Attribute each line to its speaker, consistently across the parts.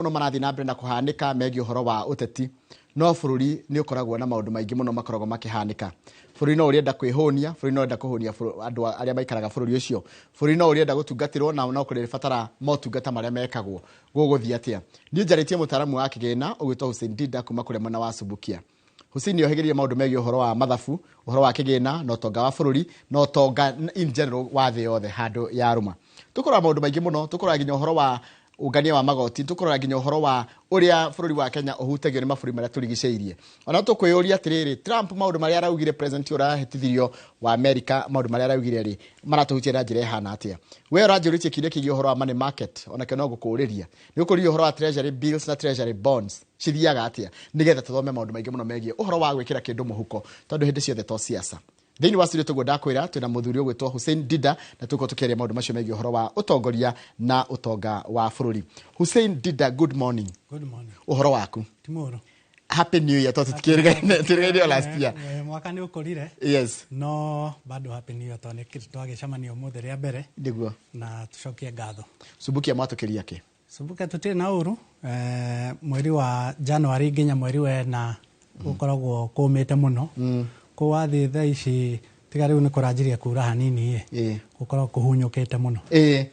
Speaker 1: Mũno marathiĩ na mbere na kũhanĩka megiĩ ũhoro wa ũteti, no bũrũri nĩ ũkoragwo na maũndũ maingĩ mũno makoragwo makĩhanĩka. Bũrũri no ũrĩenda kwĩhũnia, bũrũri no ũrenda kũhũnia andũ arĩa maikaraga bũrũri ũcio, bũrũri no ũrĩenda gũtungatĩrwo na no kũrĩbatara motungata marĩa mekagwo. Gũgũthiĩ atĩa? Niĩ njarĩtie mũtaaramu wa kĩgĩna ũgwĩtwo Hussein Dinda kuma kũrĩa mwena wa Subukia. Hussein nĩ ohĩgĩrĩire maũndũ megiĩ ũhoro wa mathabu, ũhoro wa kĩgĩna na ũtonga wa bũrũri na ũtonga in general wa thĩ yothe handũ ya rũma. Tũkũrora maũndũ maingĩ mũno, tũkũrora nginya ũhoro wa ũngania wa magoti, tũkũrora nginya ũhoro wa ũrĩa bũrũri wa Kenya ũhutagio nĩ mabũrũri marĩa tũrigicĩirie. Ona tũkwĩyũria atĩrĩrĩ, Trump maũndũ marĩa araugire, president ũrahĩtithirio wa America, maũndũ marĩa araugire rĩ, maratũhutia na njĩra ĩhana atĩa? We ũranjũrĩtie kĩũria kĩgiĩ ũhoro wa money market, onakĩo no ngũkũrĩria. Nĩ ũkũria ũhoro wa treasury bills na treasury bonds cithiaga atĩa, nĩgetha tũthome maũndũ maingĩ mũno megiĩ ũhoro wa gwĩkĩra kĩndũ mũhuko, tondũ hĩndĩ ciothe to siasa. Thĩinĩ wa studio tũguo ndakwĩra twĩna mũthuri ũgwĩtwo Hussein Dida, na tũkorwo tũkĩaria maũndũ macio megiĩ ũhoro wa ũtongoria na ũtonga wa bũrũri. Hussein Dida, good morning.
Speaker 2: Good morning.
Speaker 1: Ũhoro waku?
Speaker 2: Timoro.
Speaker 1: Happy New Year, tondũ tũtikĩrĩgaine last year.
Speaker 2: Mwaka nĩ ũkũrire.
Speaker 1: Yes.
Speaker 2: No bado happy new year tondũ nĩ twagĩcemania ũmũthĩ rĩa mbere.
Speaker 1: Nĩguo.
Speaker 2: Na tũcokie ngatho.
Speaker 1: Subukia mwatũkĩria kĩ?
Speaker 2: Subukia tũtirĩ na ũru. Mweri wa January nginya mweri wa ĩna gũkoragwo kũmĩte mũno. Kũu wathiĩ thaa ici tiga rĩu nĩ kũranjirie kura hanini ĩ. Gũkoragwo kũhunyũkĩte mũno.
Speaker 1: Ĩĩ.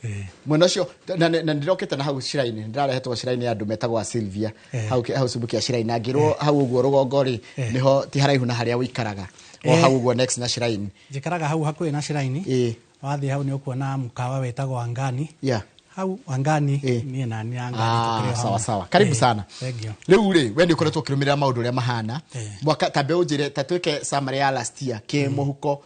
Speaker 1: Mwena ũcio na ndĩrokĩte na hau shrine, ndĩrarehetwo shrine ya andũ metagwo a Sylvia hau Subukia shrine, na ngĩrwo hau ũguo rũgongo rĩ nĩho ti haraihu na harĩa ũikaraga o hau ũguo next na shrine.
Speaker 2: Njikaraga hau hakuhĩ na shrine. Wathiĩ hau nĩ ũkuona mũkawa wĩtagwo Angani. Hau Angani niĩ na niĩ Angani tũkĩrĩ o
Speaker 1: sawa
Speaker 2: hamwe.
Speaker 1: Sawa, karibu sana.
Speaker 2: Thank you.
Speaker 1: Rĩu rĩ, we nĩ ũkoretwo ũkĩrũmĩrĩra maũndũ ũrĩa mahana mwaka, ta mbe ũnjĩre, ta twĩke summary ya last year kĩmũhuko,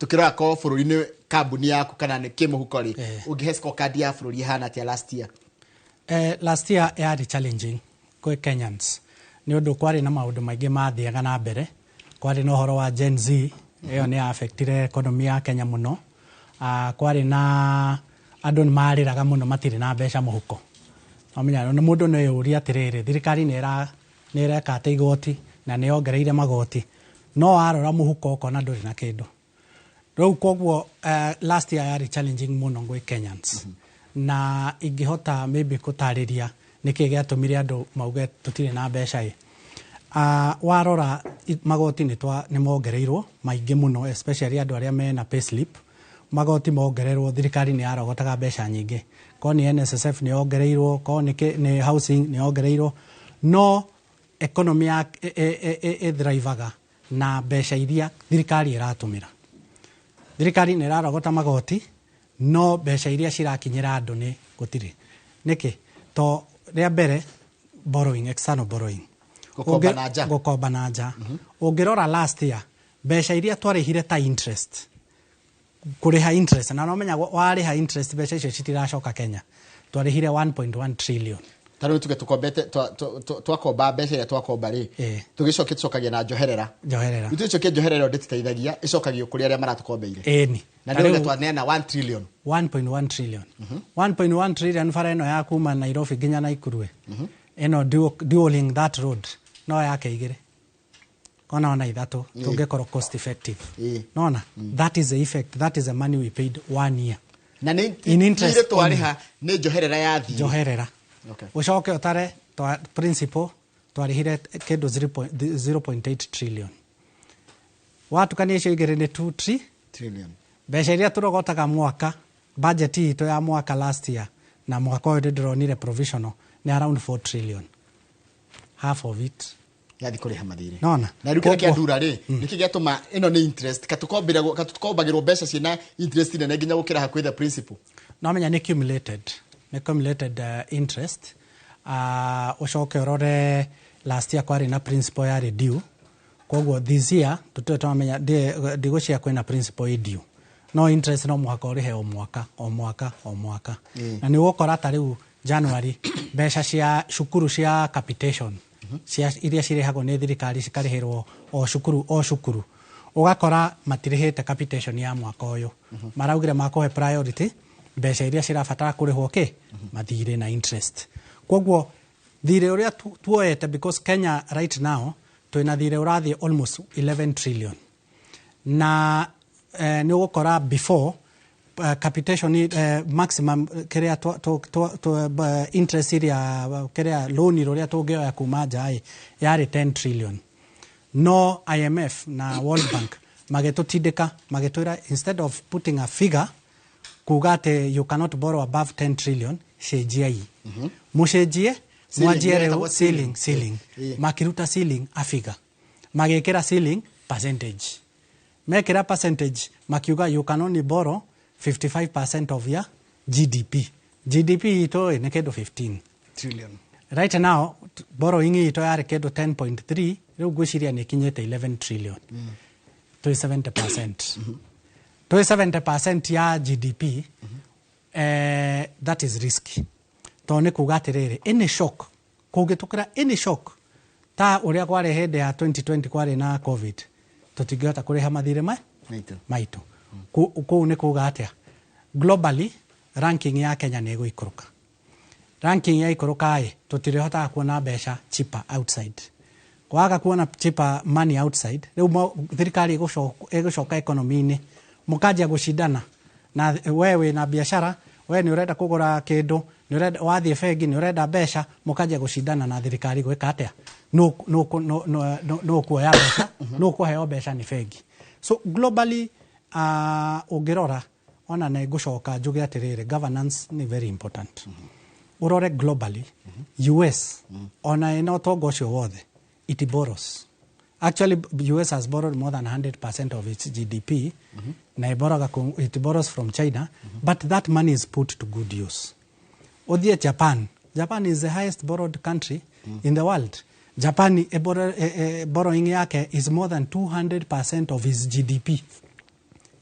Speaker 1: tũkĩrora ko bũrũri nĩ kambuni yaku kana nĩ kĩmũhuko rĩ, ũngĩhe scorecard ya bũrũri ĩhana atĩa last year?
Speaker 2: Last year yarĩ challenging kwĩ Kenyans nĩ ũndũ kwarĩ na maũndũ maingĩ mathiaga na mbere. Kwarĩ na ũhoro wa Gen Z, ĩyo nĩ affectire economy ya Kenya mũno. Kwarĩ na andũ nĩ marĩraga mũno matirĩ na mbeca mũhuko. Wamenya nĩ mũndũ no eyũrie atĩrĩrĩ, thirikari nĩ ĩreka atĩ igoti na nĩ yongereire magoti, no warora mũhuko ũkona ndũrĩ na kĩndũ. Rĩu koguo last year yarĩ challenging mũno gwĩ Kenyans. Na ingĩhota maybe gũtarĩria nĩkĩ gĩatũmire andũ mauge tũtirĩ na mbeca ĩ. Warora magoti nĩ mongereirwo maingĩ mũno, especially andũ arĩa mena payslip. Magoti mongererwo, thirikari nĩ yarogotaga mbeca nyingĩ. Korwo nĩ NSSF nĩ yongereirwo, korwo nĩ housing nĩ yongereirwo, no economy ya ĩthrivaga na mbeca iria thirikari ĩratũmĩra. Thirikari nĩ ĩrarogota magoti, no mbeca iria cirakinyĩra andũ nĩ gũtirĩ. Nĩkĩ? To rĩa mbere borrowing, external borrowing.
Speaker 1: Gũkomba na nja.
Speaker 2: Gũkomba na nja. Ũngĩrora last year, mbeca iria twarĩhire ta interest, kũrĩha interest, na no menya warĩha interest mbeca icio citiracoka Kenya. Twarĩhire 1.1 trillion.
Speaker 1: Ta rĩu tuge tũkombete, twakomba mbeca iria twakomba rĩ, tũgĩcokia tũcokagia na njoherera.
Speaker 2: Njoherera.
Speaker 1: Rĩu tũgĩcokia njoherera ĩyo ndĩtũteithagia, ĩcokagio kũrĩ arĩa maratũkombeire.
Speaker 2: Ĩni.
Speaker 1: Na
Speaker 2: Na
Speaker 1: rĩu
Speaker 2: rĩu
Speaker 1: twaneana 1 trillion.
Speaker 2: 1.1 trillion. 1.1 trillion bara ĩno ya kuma Nairobi nginya Nakuru. Ĩno dualing that road no yake igĩrĩ. Ona ithatũ tũngĩkorwo cost effective. Nona that is the effect, that is the money we paid 1 year.
Speaker 1: Na nĩ
Speaker 2: In interest
Speaker 1: thirĩ twarĩha nĩ njoherera ya thirĩ.
Speaker 2: Njoherera. Ũcoke ũtare principal twarĩhire kĩndũ 0.8 trillion. Watukania icio igĩrĩ nĩ 2
Speaker 1: trillion.
Speaker 2: Mbeca iria tũrogotaga mwaka, budget itũ ya mwaka last year na mwaka ũyũ ndĩronire provisional nĩ around 4 trillion. Half of it.
Speaker 1: Yathi kũrĩha mathirĩ.
Speaker 2: Nona.
Speaker 1: Na rĩu kĩrĩa
Speaker 2: Koguo
Speaker 1: kĩa ndura rĩ, nĩkĩ gĩatũma ĩno nĩ interest, katũkombagĩrwo mbeca ciĩna interest nene nginya gũkĩra hakuhĩ the principal.
Speaker 2: No menya nĩ accumulated. Nĩ accumulated interest. Ũcoke ũrore last year kwarĩ na principal yarĩ due. Koguo this year tũtirĩ twamenya, ndigũcia kwĩna principal ĩ due. No interest no mũhaka ũrĩhe o mwaka, o mwaka, o mwaka. Na nĩ ũgũkora ta rĩu January mbeca cia cukuru cia capitation cia iria cirĩhagwo nĩ thirikari cikarĩhĩrwo o cukuru o cukuru, ũgakora matirĩhĩte capitation ya mwaka ũyũ. Maraugire makũhe priority mbeca iria cirabatara kũrĩhwo kĩ mathirĩ na interest. Koguo thirĩ ũrĩa tuoete, because Kenya right now twĩna thirĩ ũrathiĩ almost 11 trillion. Na nĩ ũgũkora before Capitation, maximum kĩrĩa interest iria kĩrĩa loan rũrĩa tũngĩoya kuma nja ĩ yarĩ 10 trillion, no IMF na World Bank magĩtũtindĩka, magĩtwĩra instead of putting a figure kuga atĩ you cannot borrow above 10 trillion, cenjiai, mũcenjie.
Speaker 1: Ceiling,
Speaker 2: mwanjie rĩu
Speaker 1: ĩtagwo
Speaker 2: ceiling, ceiling. Makĩruta ceiling a figure, magĩkĩra ceiling percentage. Mekĩra percentage, makiuga you can only borrow 55% of your GDP. GDP itũ ĩ nĩ kĩndũ 15
Speaker 1: trillion.
Speaker 2: Right now borrowing itũ yarĩ kĩndũ 10.3, rĩu ngwĩciria nĩ ĩkinyĩte 11 trillion. Twĩ 70%, twĩ 70% ya GDP. That is risky, tondũ nĩ kuga atĩrĩrĩ, any shock kũngĩtũkĩra, any shock ta ũrĩa kwarĩ hĩndĩ ya 2020, kwarĩ na COVID, tũtingĩhota kũrĩha mathirĩ ma
Speaker 1: maitũ.
Speaker 2: Maitũ. Kũu nĩ kuga atĩa? Globally ranking ya Kenya nĩ ĩgũikũrũka. Ranking ya ikũrũka ĩ, tũtirĩhotaga kuona mbeca cheaper outside. Kwaga kuona cheaper money outside, rĩu thirikari ĩgũcoka economy-inĩ, mũkanjia gũcindana na we wĩna biacara, we nĩ ũrenda kũgũra kĩndũ, nĩ ũrenda, wathiĩ bengi nĩ ũrenda mbeca, mũkanjia gũcindana na thirikari gwĩka atĩa? Nũ kuoya mbeca, nũ kũheo mbeca nĩ bengi. So globally, ũngĩrora ona nĩ ngũcoka njuge atĩrĩrĩ, governance nĩ very important. Ũrore globally, US ona ĩna ũtonga ũcio wothe, it borrows. Actually, US has borrowed more than 100% of its GDP. Na ĩborrowaga it borrows from China, but that money is put to good use. Ũthiĩ Japan. Japan is the highest borrowed country in the world. Japan borrowing yake is more than 200% of its GDP.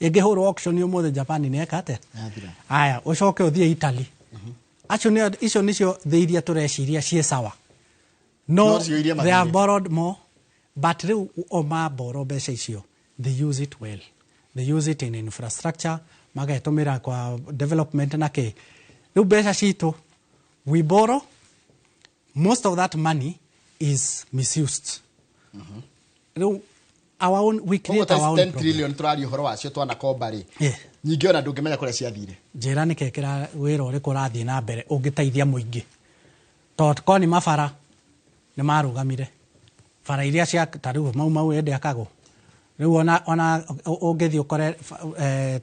Speaker 2: Ĩngĩhũrwo auction ũmũthĩ, Japan nĩ eka atĩa?
Speaker 1: Yathira.
Speaker 2: Aya, ũcoke ũthiĩ Italy. Acio nĩo, icio nĩcio thĩ iria tũreciria ciĩ sawa, no.
Speaker 1: No cio iria
Speaker 2: They have
Speaker 1: mathirĩ.
Speaker 2: borrowed more, but rĩu o maborrow mbeca icio, they use it well. They use it in infrastructure, magetũmĩra kwa development na kĩ. Rĩu mbeca citũ, we borrow, most of that money is misused. Rĩu our own, we
Speaker 1: Koguo
Speaker 2: create
Speaker 1: ta
Speaker 2: our own
Speaker 1: 10
Speaker 2: problem.
Speaker 1: trillion tũraria ũhoro wacio twanakomba rĩ, nyingĩ ona ndũngĩmenya kũrĩa ciathire.
Speaker 2: Njĩra nĩkĩ kĩra wĩra ũrĩkũ ũrathiĩ na mbere ũngĩteithia mũingĩ? Tondũ korwo nĩ mabara nĩ marũgamire, bara iria cia ta rĩu Mau Mau ĩndĩ akagwo rĩu, ona ũngĩthiĩ ũkore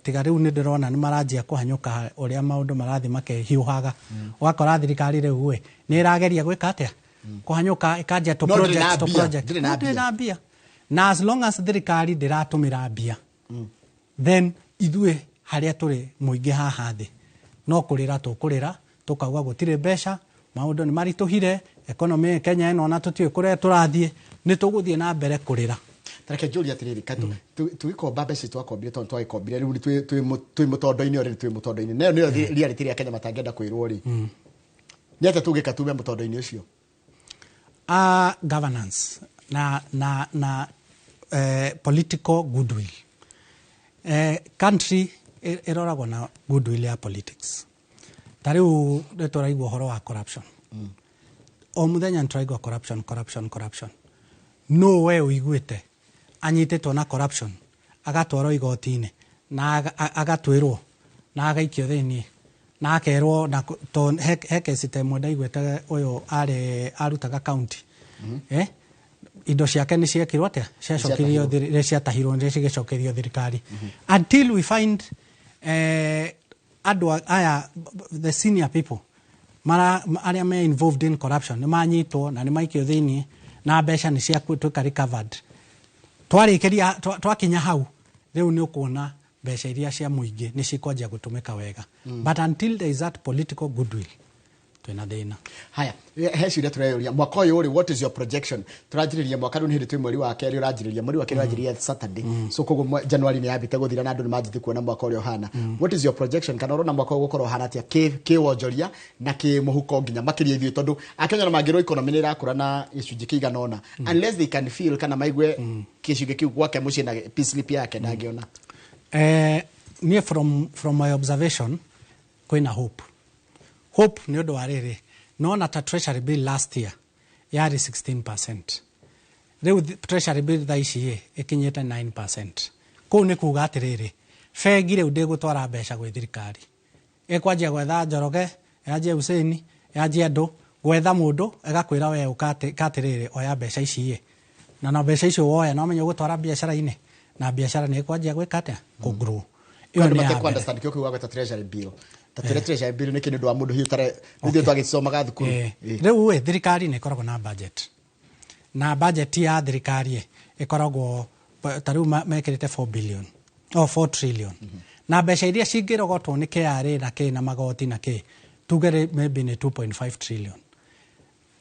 Speaker 2: tiga rĩu nĩ ndĩrona nĩ maranjia kũhanyũka ũrĩa maũndũ marathiĩ makĩhiũhaga. Ũgakora thirikari rĩu ĩ nĩ ĩrageria gwĩka atĩa, kũhanyũka, ĩkanjia tũ
Speaker 1: No ndĩrĩ na
Speaker 2: project, tũ
Speaker 1: mbia,
Speaker 2: project.
Speaker 1: ndĩrĩ na
Speaker 2: No, ndĩrĩ
Speaker 1: mbia.
Speaker 2: na mbia. Na as long as thirikari ndĩratũmĩra mbia, then ithuĩ harĩa tũrĩ mũingĩ haha thĩ no kũrĩra tũkũrĩra, tũkauga gũtirĩ mbeca, maũndũ nĩ maritũhire, economy Kenya ĩno ona tũtiũĩ kũrĩa tũrathiĩ. Nĩ tũgũthiĩ na mbere kũrĩra.
Speaker 1: Tareke njũrie atĩrĩrĩ, katũ tũgĩkomba mbeca twakombire, tondũ twagĩkombire rĩu twĩ mũtondo-inĩ, already twĩ mũtondo-inĩ, nayo nĩyo reality ĩrĩa Kenya matangĩenda kwĩrwo rĩ, nĩ atĩa tũngĩka tume mũtondo-inĩ ũcio?
Speaker 2: Governance na political goodwill. Country ĩroragwo na goodwill ya politics. Ta rĩu nĩ tũraigua ũhoro wa corruption o mũthenya, nĩ tũraigua corruption, corruption, corruption. No we ũiguĩte anyitĩtwo na corruption agatwarwo igoti-inĩ na agatuĩrwo na agaikio thĩiniĩ na akerwo na to he kesi ta ĩmwe ndaiguĩte, ũyũ arĩ arutaga county, indo ciake nĩ ciekirwo atĩa? Ciacokirio, ciatahirwo, nĩ cigĩcokerio thirikari. Until we find andũ aya, the senior people mara arĩa me involved in corruption, nĩ manyitwo na nĩ maikio thĩiniĩ na mbeca nĩ ciatuĩka recovered, twarĩkĩria twakinya hau rĩu nĩ ũkuona mbeca iria cia mũingĩ nĩ cikwanjia gũtũmĩka wega. But until there is that political goodwill, twĩna thĩna.
Speaker 1: Haya, he ciũria tũreyũria. Mwaka ũyũ rĩ, what is your projection? Tũranjĩrĩria mwaka rĩu, nĩ hĩndĩ twĩ mweri wa kerĩ, ũranjĩrĩria mweri wa kerĩ, ũranjĩrĩria Saturday, so koguo January nĩ yambĩte gũthira na andũ nĩ manjĩtie kuona mwaka ũrĩa ũhana. What is your projection, kana ũrona mwaka ũyũ ũgũkorwo ũhana atĩa kĩ wonjoria na kĩ mũhuko, nginya makĩria ithuĩ, tondũ Akenya na mangĩrwo economy nĩ ĩrakũra na gĩcunjĩ kĩigana ũna, unless they can feel kana maigue gĩcunjĩ kĩu gwake mũciĩ na payslip yake, ndangĩona.
Speaker 2: Niĩ from my observation, kwĩna hope. Hope nĩ ũndũ wa rĩrĩ, nona ta treasury bill last year yarĩ 16%, rĩu treasury bill thaa ici ĩ ĩkinyĩte 9%. Kũu nĩ kuga atĩrĩrĩ, Bengi rĩu ndĩgũtwara mbeca gwĩ thirikari, ĩkwanjia gwetha Njoroge, yanjie Hussein, yanjie andũ gwetha mũndũ, ĩgakwĩra we ũka atĩrĩrĩ, oya mbeca ici ĩ, na mbeca icio woya no menye ũgũtwara biacara-inĩ, na biacara nĩ ĩkwanjia gwĩka atĩa? Kũ-grow. Ĩyo
Speaker 1: Andũ
Speaker 2: nĩ ya
Speaker 1: matekũ
Speaker 2: mbere.
Speaker 1: Understand kĩo kiuga gweta treasury bill. Ta twĩre treasury bill nĩ kĩ, nĩ ũndũ wa mũndũ hihi ũtare ithuĩ twagĩcomaga thukuru.
Speaker 2: Rĩu ĩ, thirikari nĩ ĩkoragwo na budget, na budget ya thirikari ĩ, ĩkoragwo ta rĩu mekĩrĩte 4 billion o 4 trillion, na mbeca iria cingĩrogotwo nĩ KRA na kĩ na magoti na kĩ, tuge maybe nĩ 2.5 trillion.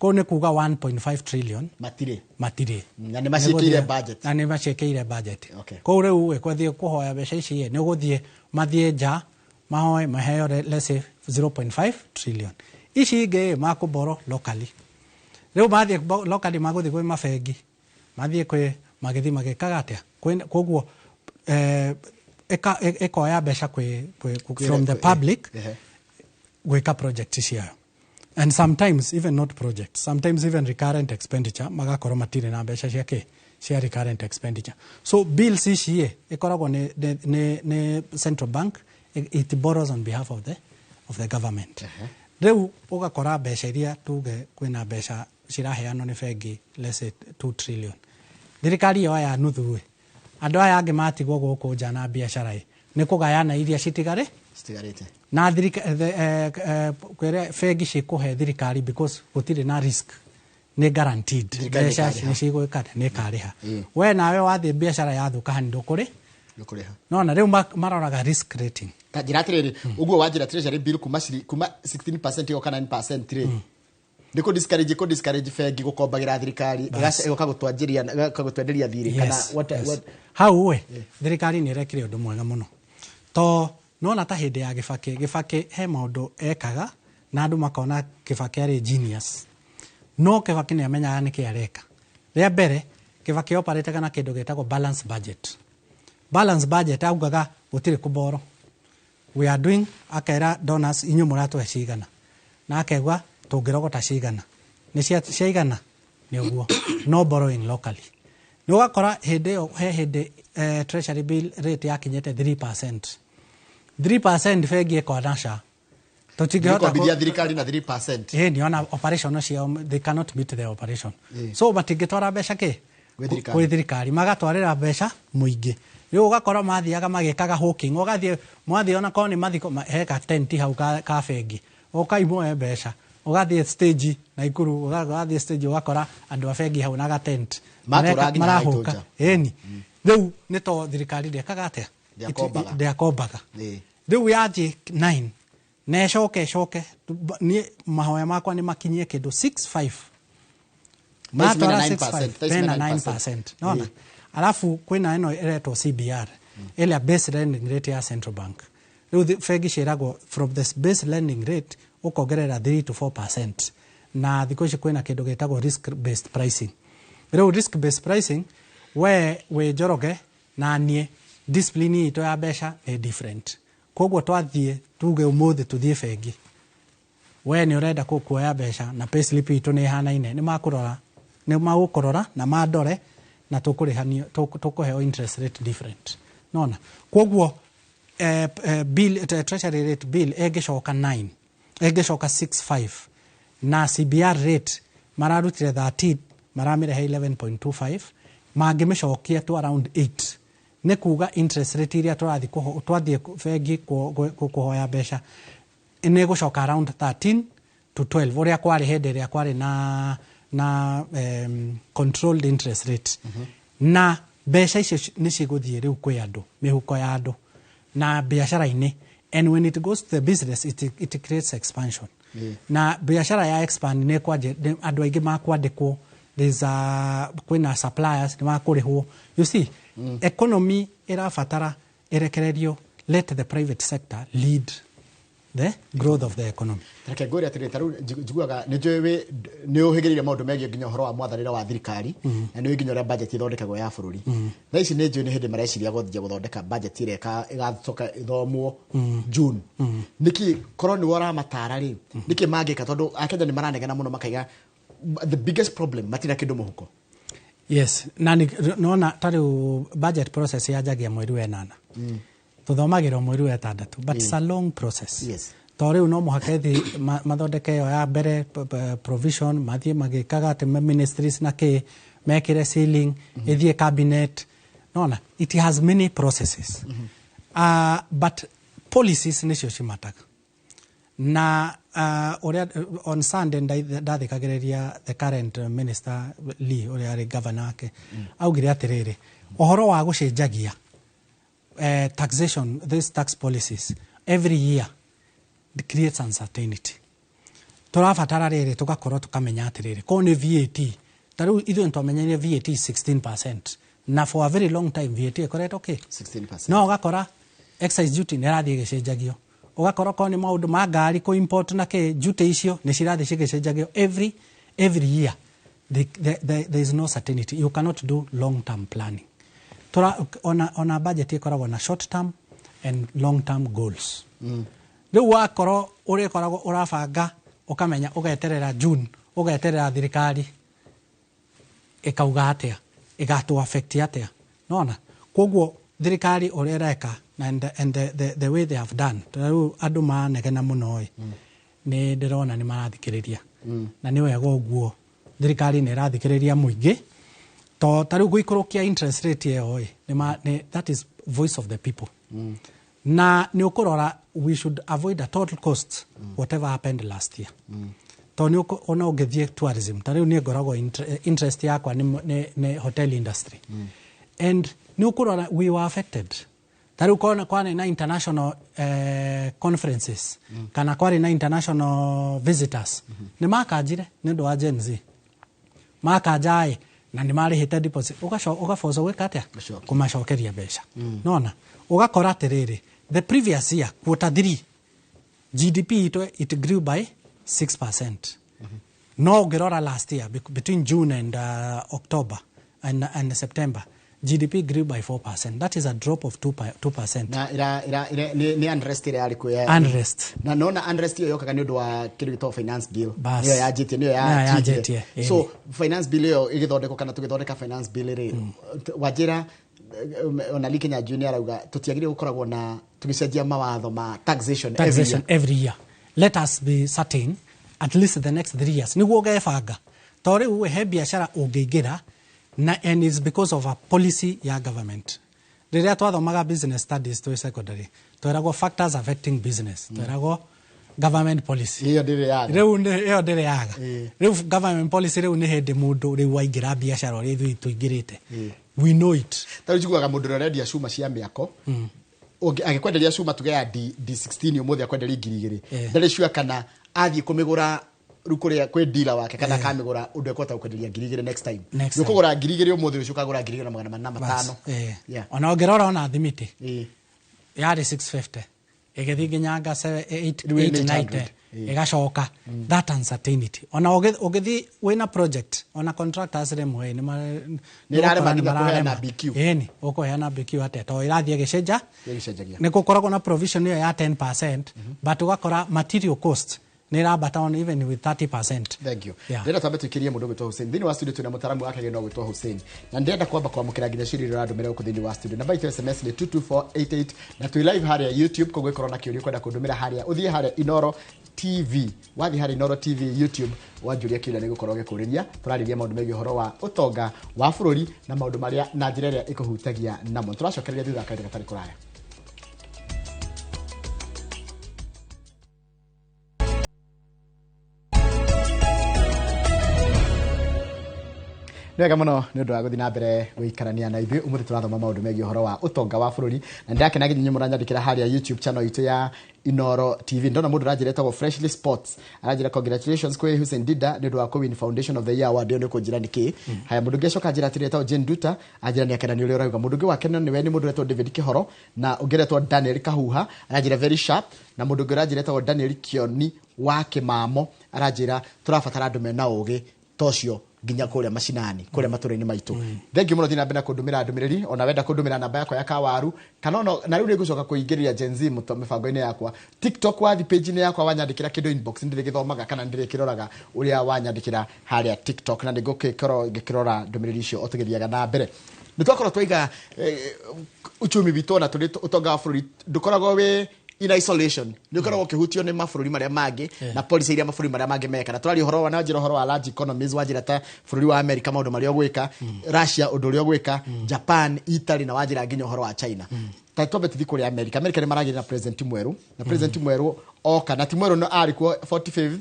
Speaker 2: Kũu nĩ kuga 1.5 trillion
Speaker 1: matirĩ.
Speaker 2: Matirĩ.
Speaker 1: Na nĩ maciĩkĩire budget.
Speaker 2: Na nĩ maciĩkĩire budget.
Speaker 1: Okay.
Speaker 2: Kũu rĩu ĩ, kwathiĩ kũhoya mbeca ici ĩ, nĩ ũgũthiĩ mathiĩ nja mahoe maheo let's say 0.5 trillion. Ici ingĩ ĩ, makũborrow locally. Rĩu mathiĩ locally, magũthiĩ kwĩ mabengi, mathiĩ kwĩ magĩthiĩ magĩkaga atĩa. Koguo ĩkoya mbeca kwĩ from the public gwĩka project ciayo, and sometimes even not project, sometimes even recurrent expenditure, magakorwo matirĩ na mbeca cia kĩ, cia recurrent expenditure. So bills ici ĩ, ĩkoragwo nĩ central bank, it borrows on behalf of the government. Rĩu ũgakora mbeca iria tuge kwĩna mbeca ciraheanwo nĩ bengi, let's say 2 trillion, thirikari yoya nuthu ĩ, andũ aya angĩ matigwo gũkũ nja na biacara ĩ, nĩ kũgayana iria citigarĩ.
Speaker 1: Citigarĩte.
Speaker 2: Na kwĩre bengi cikũhe thirikari, because gũtirĩ na risk, nĩ guaranteed.
Speaker 1: Thirikari
Speaker 2: mbeca
Speaker 1: nĩĩkarĩha.
Speaker 2: nĩ cigwĩka atĩa? Nĩ ĩkarĩha. We nawe wathiĩ biacara yathũka hani ndũkũrĩ.
Speaker 1: Ndũkũrĩha.
Speaker 2: Nona rĩu maroraga risk rating.
Speaker 1: Ta njĩra atĩrĩrĩ, ũguo wanjĩra treasury bill kuma 16% ĩgoka 9% rĩ, nĩ kũ discourage bengi gũkombagĩra thirikari, ĩgoka gũtwanjĩria, ĩgoka gũtwenderia thirĩ kana
Speaker 2: Yes.
Speaker 1: what?
Speaker 2: Hau we thirikari nĩ ĩrekire ũndũ mwega mũno, to nona ta hĩndĩ ya Gĩbakĩ, Gĩbakĩ he maũndũ ekaga na andũ makona Kĩbakĩ arĩ genius, no Kĩbakĩ nĩ amenyaga nĩkĩ areka. Rĩa mbere Kĩbakĩ operĩtega na kĩndũ gĩtagwo balance budget. Balance budget augaga gũtirĩ kũborrow, we are doing, akera donors, inyuĩ mũratũhe cigana, na akegua tũngĩrogota cigana nĩ ciaigana nĩ ũguo, no borrowing locally. Nĩ ũgakora hĩndĩ ĩyo he hĩndĩ treasury bill rate yakinyĩte 3%, 3%, bengi ĩkona ca tũtingĩhota.
Speaker 1: Gũkombithia thirikari na 3%.
Speaker 2: Ĩĩ, nĩona operation ciao, they cannot meet the operation. So matingĩtwara mbeca kĩ?
Speaker 1: Gwĩ thirikari.
Speaker 2: Gwĩ thirikari, magatwarĩra mbeca mũingĩ. Rĩu ũgakora mathiaga magĩkaga hawking, ũgathiĩ mwathiĩ ona korwo nĩ mathiko he ka tent hau ka bengi, ũkaimwoe mbeca, ũgathiĩ stage Naikuru, ũgathiĩ stage ũgakora andũ a bengi hau na ga tent.
Speaker 1: Matũraga nginya
Speaker 2: marahũka.
Speaker 1: haitũ nja.
Speaker 2: Ĩni rĩu nĩ to thirikari ndĩekaga atĩa?
Speaker 1: Ndĩakombaga.
Speaker 2: Ndĩakombaga. Rĩu yathiĩ 9 na ĩcoke ĩcoke, niĩ mahoya makwa nĩ makinyie kĩndũ 65.
Speaker 1: Thaa ici mena
Speaker 2: Matwara
Speaker 1: 9%,
Speaker 2: 65,
Speaker 1: thaa ici
Speaker 2: mena
Speaker 1: mena
Speaker 2: 9%, nona alafu kwĩna ĩno ĩretwo CBR, ĩrĩa base lending rate ya central bank. Rĩu bengi ciĩragwo from the base lending rate ũkongerera 3 to 4%, na thikũ ici kwĩna kĩndũ gĩtagwo risk based pricing. Rĩu risk based pricing, we wĩ Njoroge na niĩ discipline itũ ya mbeca nĩ different, koguo twathiĩ tuge ũmũthĩ tũthiĩ bengi, we nĩ ũrenda kuoya mbeca na payslip itũ nĩ ĩhanaine, nĩ makũrora, nĩ magũkũrora na mandore na tũkũrĩhanio, tũkũheo interest rate different, nona koguo bill, treasury rate bill ĩngĩcoka 9, ĩngĩcoka 65, na CBR rate mararutire 13, maramĩrehe 11.25, mangĩmĩcokia to around 8, nĩ kuga interest rate iria tũrathiĩ twathiĩ bengi kũhoya mbeca nĩ ĩgũcoka around 13 to 12, ũrĩa kwarĩ hĩndĩ ĩrĩa kwarĩ na controlled interest rate. Na mbeca icio nĩ cigũthiĩ rĩu kwĩ andũ, mĩhuko ya andũ na biacara-inĩ, and when it goes to the business, it creates expansion. Na biacara ya expand nĩ kwanjia andũ aingĩ makwandĩkwo, there's a kwĩna suppliers nĩ makũrĩhwo. You see, economy ĩrabatara ĩrekererio, let the private sector lead the growth of the economy.
Speaker 1: Reke ngwĩre atĩrĩrĩ, ta rĩu njiguaga nĩ njũĩ wĩ nĩ ũhĩgĩrĩire maũndũ megiĩ nginya ũhoro wa mwathanĩre wa thirikari, na nĩ ũĩ nginya ũrĩa budget ĩthondekagwo ya bũrũri. Thaa ici nĩ njũĩ nĩ hĩndĩ mareciria gũthiĩ gũthondeka budget ĩrĩa ĩgacoka ĩthomwo June. Nĩkĩ korwo nĩwe ũramatara rĩ, nĩkĩ mangĩka? Tondũ akenya nĩ maranegena mũno, makaiga the biggest problem matirĩ na kĩndũ mũhuko.
Speaker 2: Yes, na nona ta rĩu budget process yanjagia mweri wa ĩnana. Tũthomagĩra mweri wa ĩtandatũ, but it's a long process. To rĩu no mũhaka ĩthiĩ mathondeke ĩyo ya mbere provision, mathiĩ magĩkaga atĩ ministries na kĩ mekĩre ceiling, ĩthiĩ cabinet. Nona it has many processes. But policies nĩcio cimataga. Na ũrĩa on Sunday ndathikagĩrĩria the current minister Lee, ũrĩa arĩ governor wake, augire atĩrĩrĩ, ũhoro wa gũcenjagia taxation, these tax policies every year creates uncertainty. Tũrabatara rĩrĩ tũgakorwo tũkamenya atĩrĩrĩ, korwo nĩ VAT, ta rĩu ithuĩ nĩtwamenyanire VAT 16%, na for a very long time VAT ĩkoretwo kĩ?
Speaker 1: 16%.
Speaker 2: No ũgakora excise duty nĩ ĩrathiĩ ĩgĩcenjagio, ũgakora korwo nĩ maũndũ ma ngari kũ import na kĩ, duty icio nĩ cirathiĩ cigĩcenjagio every year. There is no certainty. You cannot do long term planning. Tora, ona budget ĩkoragwo na short term and long term goals. Rĩu wakorwo ũrĩkoragwo ũrabanga, ũkamenya ũgeterera June, ũgeterera thirikari ĩkauga atĩa, ĩgatũ affect atĩa, nona koguo thirikari ũrĩa ĩreka and the way they have done, rĩu andũ manegena mũno ĩ, nĩ ndĩrona nĩ marathikĩrĩria, na nĩ wega ũguo thirikari nĩ ĩrathikĩrĩria mũingĩ, to ta rĩu gũikũrũkia interest rate ĩyo ĩ, that is voice of the people. Na nĩ ũkũrora we should avoid at all costs whatever happened last year. To nĩ ona ũngĩthiĩ tourism, ta rĩu niĩ ngoragwo interest yakwa nĩ hotel industry, and nĩ ũkũrora we were affected. Ta rĩu kwarĩ na international conferences, kana kwarĩ na international visitors, nĩ makanjire nĩ ũndũ wa Gen Z, makanja ĩ, na nĩ marĩhĩte deposit, ũgaboco gwĩka atĩa?
Speaker 1: Gũcokia.
Speaker 2: Kũmacokeria mbeca. Nona ũgakora atĩrĩrĩ, the previous year quarter 3 GDP itũ it grew by 6%. No ũngĩrora last year between June and October and September, GDP grew by 4%. That is a drop of 2%.
Speaker 1: Na ira nĩ unrest ĩrĩa yarĩ kuo ya
Speaker 2: Unrest.
Speaker 1: Na nona unrest ĩyo yokaga nĩ ũndũ wa kĩndũ gĩtagwo finance bill.
Speaker 2: Bas.
Speaker 1: Nĩyo yanjĩtie, nĩyo
Speaker 2: Nĩyo
Speaker 1: yanjĩtie.
Speaker 2: yanjĩtie, ĩni.
Speaker 1: So finance bill ĩyo ĩgĩthondekwo, kana tũgĩthondeka finance bill rĩ, wanjĩra ona Lee Kinyanjui nĩ arauga tũtiagĩrĩire gũkoragwo na tũgĩcenjia mawatho ma taxation every
Speaker 2: Taxation
Speaker 1: year.
Speaker 2: Every year. Let us be certain at least the next 3 years nĩguo ũgebanga, to rĩu he biacara ũngĩingĩra na, and it's because of a policy ya government. Rĩrĩa twathomaga business studies twĩ secondary, tweragwo factors affecting business, tweragwo government policy.
Speaker 1: Ĩyo ndĩrĩ yaga.
Speaker 2: Rĩu ĩyo ndĩrĩ yaga. Rĩu government policy, rĩu nĩ hĩndĩ mũndũ rĩu waingĩra biacara ũrĩa ithuĩ tũingĩrĩte, we know it.
Speaker 1: Ta rĩu njiguaga mũndũ ũrĩa ũrendia cuma cia mĩako, angĩkwenderia cuma tuge ya D16 ũmũthĩ akwenderia 2000, ndarĩ sure kana athiĩ kũmĩgũra rĩu kũrĩa kwĩ dealer wake kana akamĩgũra ũndũ ekũhota gũkwenderia 2000 next time.
Speaker 2: Next
Speaker 1: Nĩ ũkũgũra 2000 ũmũthĩ, rũciũ ũkagũra 2405.
Speaker 2: Bas, Ona ũngĩrora ona thimiti yarĩ 650 ĩgĩthiĩ nginya anga
Speaker 1: Rĩu ĩ
Speaker 2: 890,
Speaker 1: 800.
Speaker 2: Ĩgacoka. That uncertainty, ona ũgĩthiĩ wĩna project, ona contractors rĩmwe nĩ
Speaker 1: Nĩ ĩrarema
Speaker 2: nĩ
Speaker 1: nginya kũheana
Speaker 2: mararema.
Speaker 1: BQ.
Speaker 2: Ĩni, ũkũheana BQ atĩa to ĩrathiĩ ĩgĩcenja?
Speaker 1: Ĩgĩcenjagia.
Speaker 2: Nĩ gũkoragwo na provision ĩyo ya 10%, but ũgakora material cost nĩ ĩrambata on even with 30%.
Speaker 1: Thank you. Ndĩrenda twambe tũikĩrie mũndũ ũgwĩtwo Hussein. Thĩinĩ wa studio twĩna mũtaaramu wa kĩgĩna ũgwĩtwo Hussein. Na ndĩrenda kwamba kwamũkĩra nginya ciũria iria ũrandũmĩra gũkũ thĩinĩ wa studio. Namba itũ ya SMS nĩ 22488, na twĩ live harĩa YouTube, koguo ĩkorwo na kĩũria ũkwenda kũndũmĩra harĩa, ũthiĩ harĩa Inoro TV. Wathiĩ harĩa Inoro TV YouTube, wanjũria kĩũria nĩ gũkorwo gĩkũrĩria. Tũrarĩria maũndũ megiĩ ũhoro wa ũtonga wa bũrũri na maũndũ marĩa na njĩra ĩrĩa ĩkũhutagia namo. Tũracokereria thutha wa kahinda gatarĩ kũraya. Nĩ wega mũno nĩ ũndũ wa gũthiĩ na mbere gũikarania na ithuĩ. Ũmũthĩ tũrathoma maũndũ megiĩ ũhoro wa ũtonga wa bũrũri, na ndĩrakena nginya inyuĩ mũranyandĩkĩra harĩa YouTube channel itũ ya Inoro TV. Ndona mũndũ ũranjĩra etagwo Freshly Sports, aranjĩra congratulations kwĩ Hussein Dida nĩ ũndũ wa kũwin Foundation of the Year Award. Ĩyo nĩ kũnjĩra nĩkĩ. Haya, mũndũ ũngĩ acoka anjĩra atĩrĩ, etagwo Jane Duta, anjĩra nĩ akena nĩ ũrĩa ũrauga. Mũndũ ũngĩ wakena nĩwe nĩ mũndũ ũretwo David Kĩhoro, na ũngĩ ũretwo Daniel Kahuha aranjĩra very sharp, na mũndũ ũngĩ ũranjĩra etagwo Daniel Kioni wa Kĩmamo aranjĩra tũrabatara andũ mena ũgĩ ta ũcio nginya kũrĩa macinani, kũrĩa matũra-inĩ maitũ. Thank you mũno. Thiĩ na mbere na kũndũmĩra ndũmĩrĩri, ona wenda kũndũmĩra namba yakwa ya kawaru, kana ona na rĩu nĩngũcoka kũingĩrĩria Gen Z mĩbango-inĩ yakwa TikTok. Wathi page-inĩ yakwa wanyandĩkĩra kĩndũ inbox, nĩndĩrĩgĩthomaga kana nĩndĩrĩkĩroraga ũrĩa wanyandĩkĩra harĩa TikTok, na nĩngũgĩkorwo ngĩkĩrora ndũmĩrĩri icio o tũgĩthiaga na mbere. Nĩ twakorwo twaiga uchumi witũ ona tũrĩ ũtonga wa bũrũri ndũkoragwo wĩ in isolation, nĩ ũkoragwo ũkĩhutio nĩ mabũrũri marĩa mangĩ na policy iria mabũrũri marĩa mangĩ meka. Na tũraria ũhoro wa na njĩra ũhoro wa large economies, wanjĩra ta bũrũri wa America maũndũ marĩa ũgwĩka, Russia ũndũ ũrĩa ũgwĩka, Japan, Italy, na wanjĩra nginya ũhoro wa China. Ta twambe tũthiĩ kũrĩa America. America nĩ maragĩra na president mwerũ, na president mwerũ oka na ti mwerũ, no arĩ kuo 45th,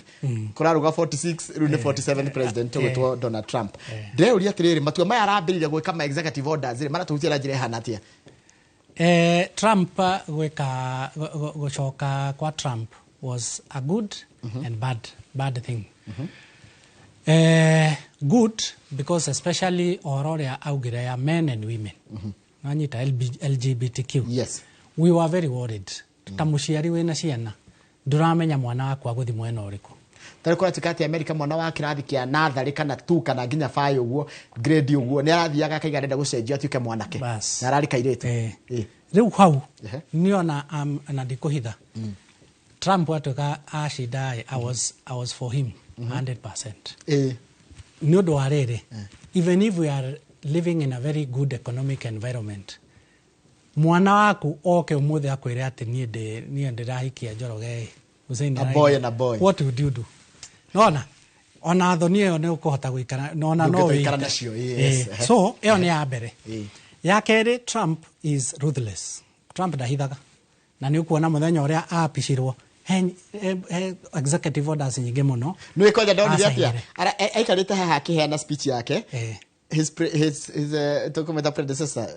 Speaker 1: kũraruga 46, rĩu nĩ 47th president ũgwĩtwo Donald Trump. Ndĩreuria atĩrĩrĩ, matua maya arambĩrĩria gwĩka ma executive orders rĩ, maratũhutia na njĩra ĩhana atĩa?
Speaker 2: Trump gwĩka gũcoka kwa Trump was a good and bad thing. Good because especially ũhoro ũrĩa augire ya men and women. Nanyita LB, LGBTQ. We were very worried. Ta mũciari wĩna ciana ndũramenya mwana waku agũthi mwena ũrĩkũ.
Speaker 1: Tarĩ kũratuĩka atĩ America mwana wa kĩrathi kĩa natharĩ kana tu kana nginya bayo ũguo, grade ũguo, nĩ arathiaga akaiga arenda gũcenjia atuĩke mwanake.
Speaker 2: Bas.
Speaker 1: Na ararĩ kairĩtu.
Speaker 2: Rĩu hau niona na ndikũhitha, Trump atuĩka acinda, I was for him 100%. Nĩ ũndũ wa rĩrĩ, even if we are living in a very good economic environment, mwana waku oke ũmũthĩ akwĩre atĩ niĩ ndĩrahikia Njoroge Hussein.
Speaker 1: A boy and a boy.
Speaker 2: What would you do? Nona ona thoni ĩyo nĩ ũkũhota gũikara nona no
Speaker 1: Ndũngĩhota gũikara
Speaker 2: wĩite.
Speaker 1: nacio, yes.
Speaker 2: So ĩyo nĩ ya mbere. Ya kerĩ, Trump is ruthless. Trump ndahithaga, na nĩ ũkuona mũthenya ũrĩa apicirwo he executive orders nyingĩ mũno.
Speaker 1: Nĩ kwanja ndonire atĩa?
Speaker 2: Acainire.
Speaker 1: Aikarĩte haha akĩheana speech yake, his pre, his his tũkũmĩta predecessor,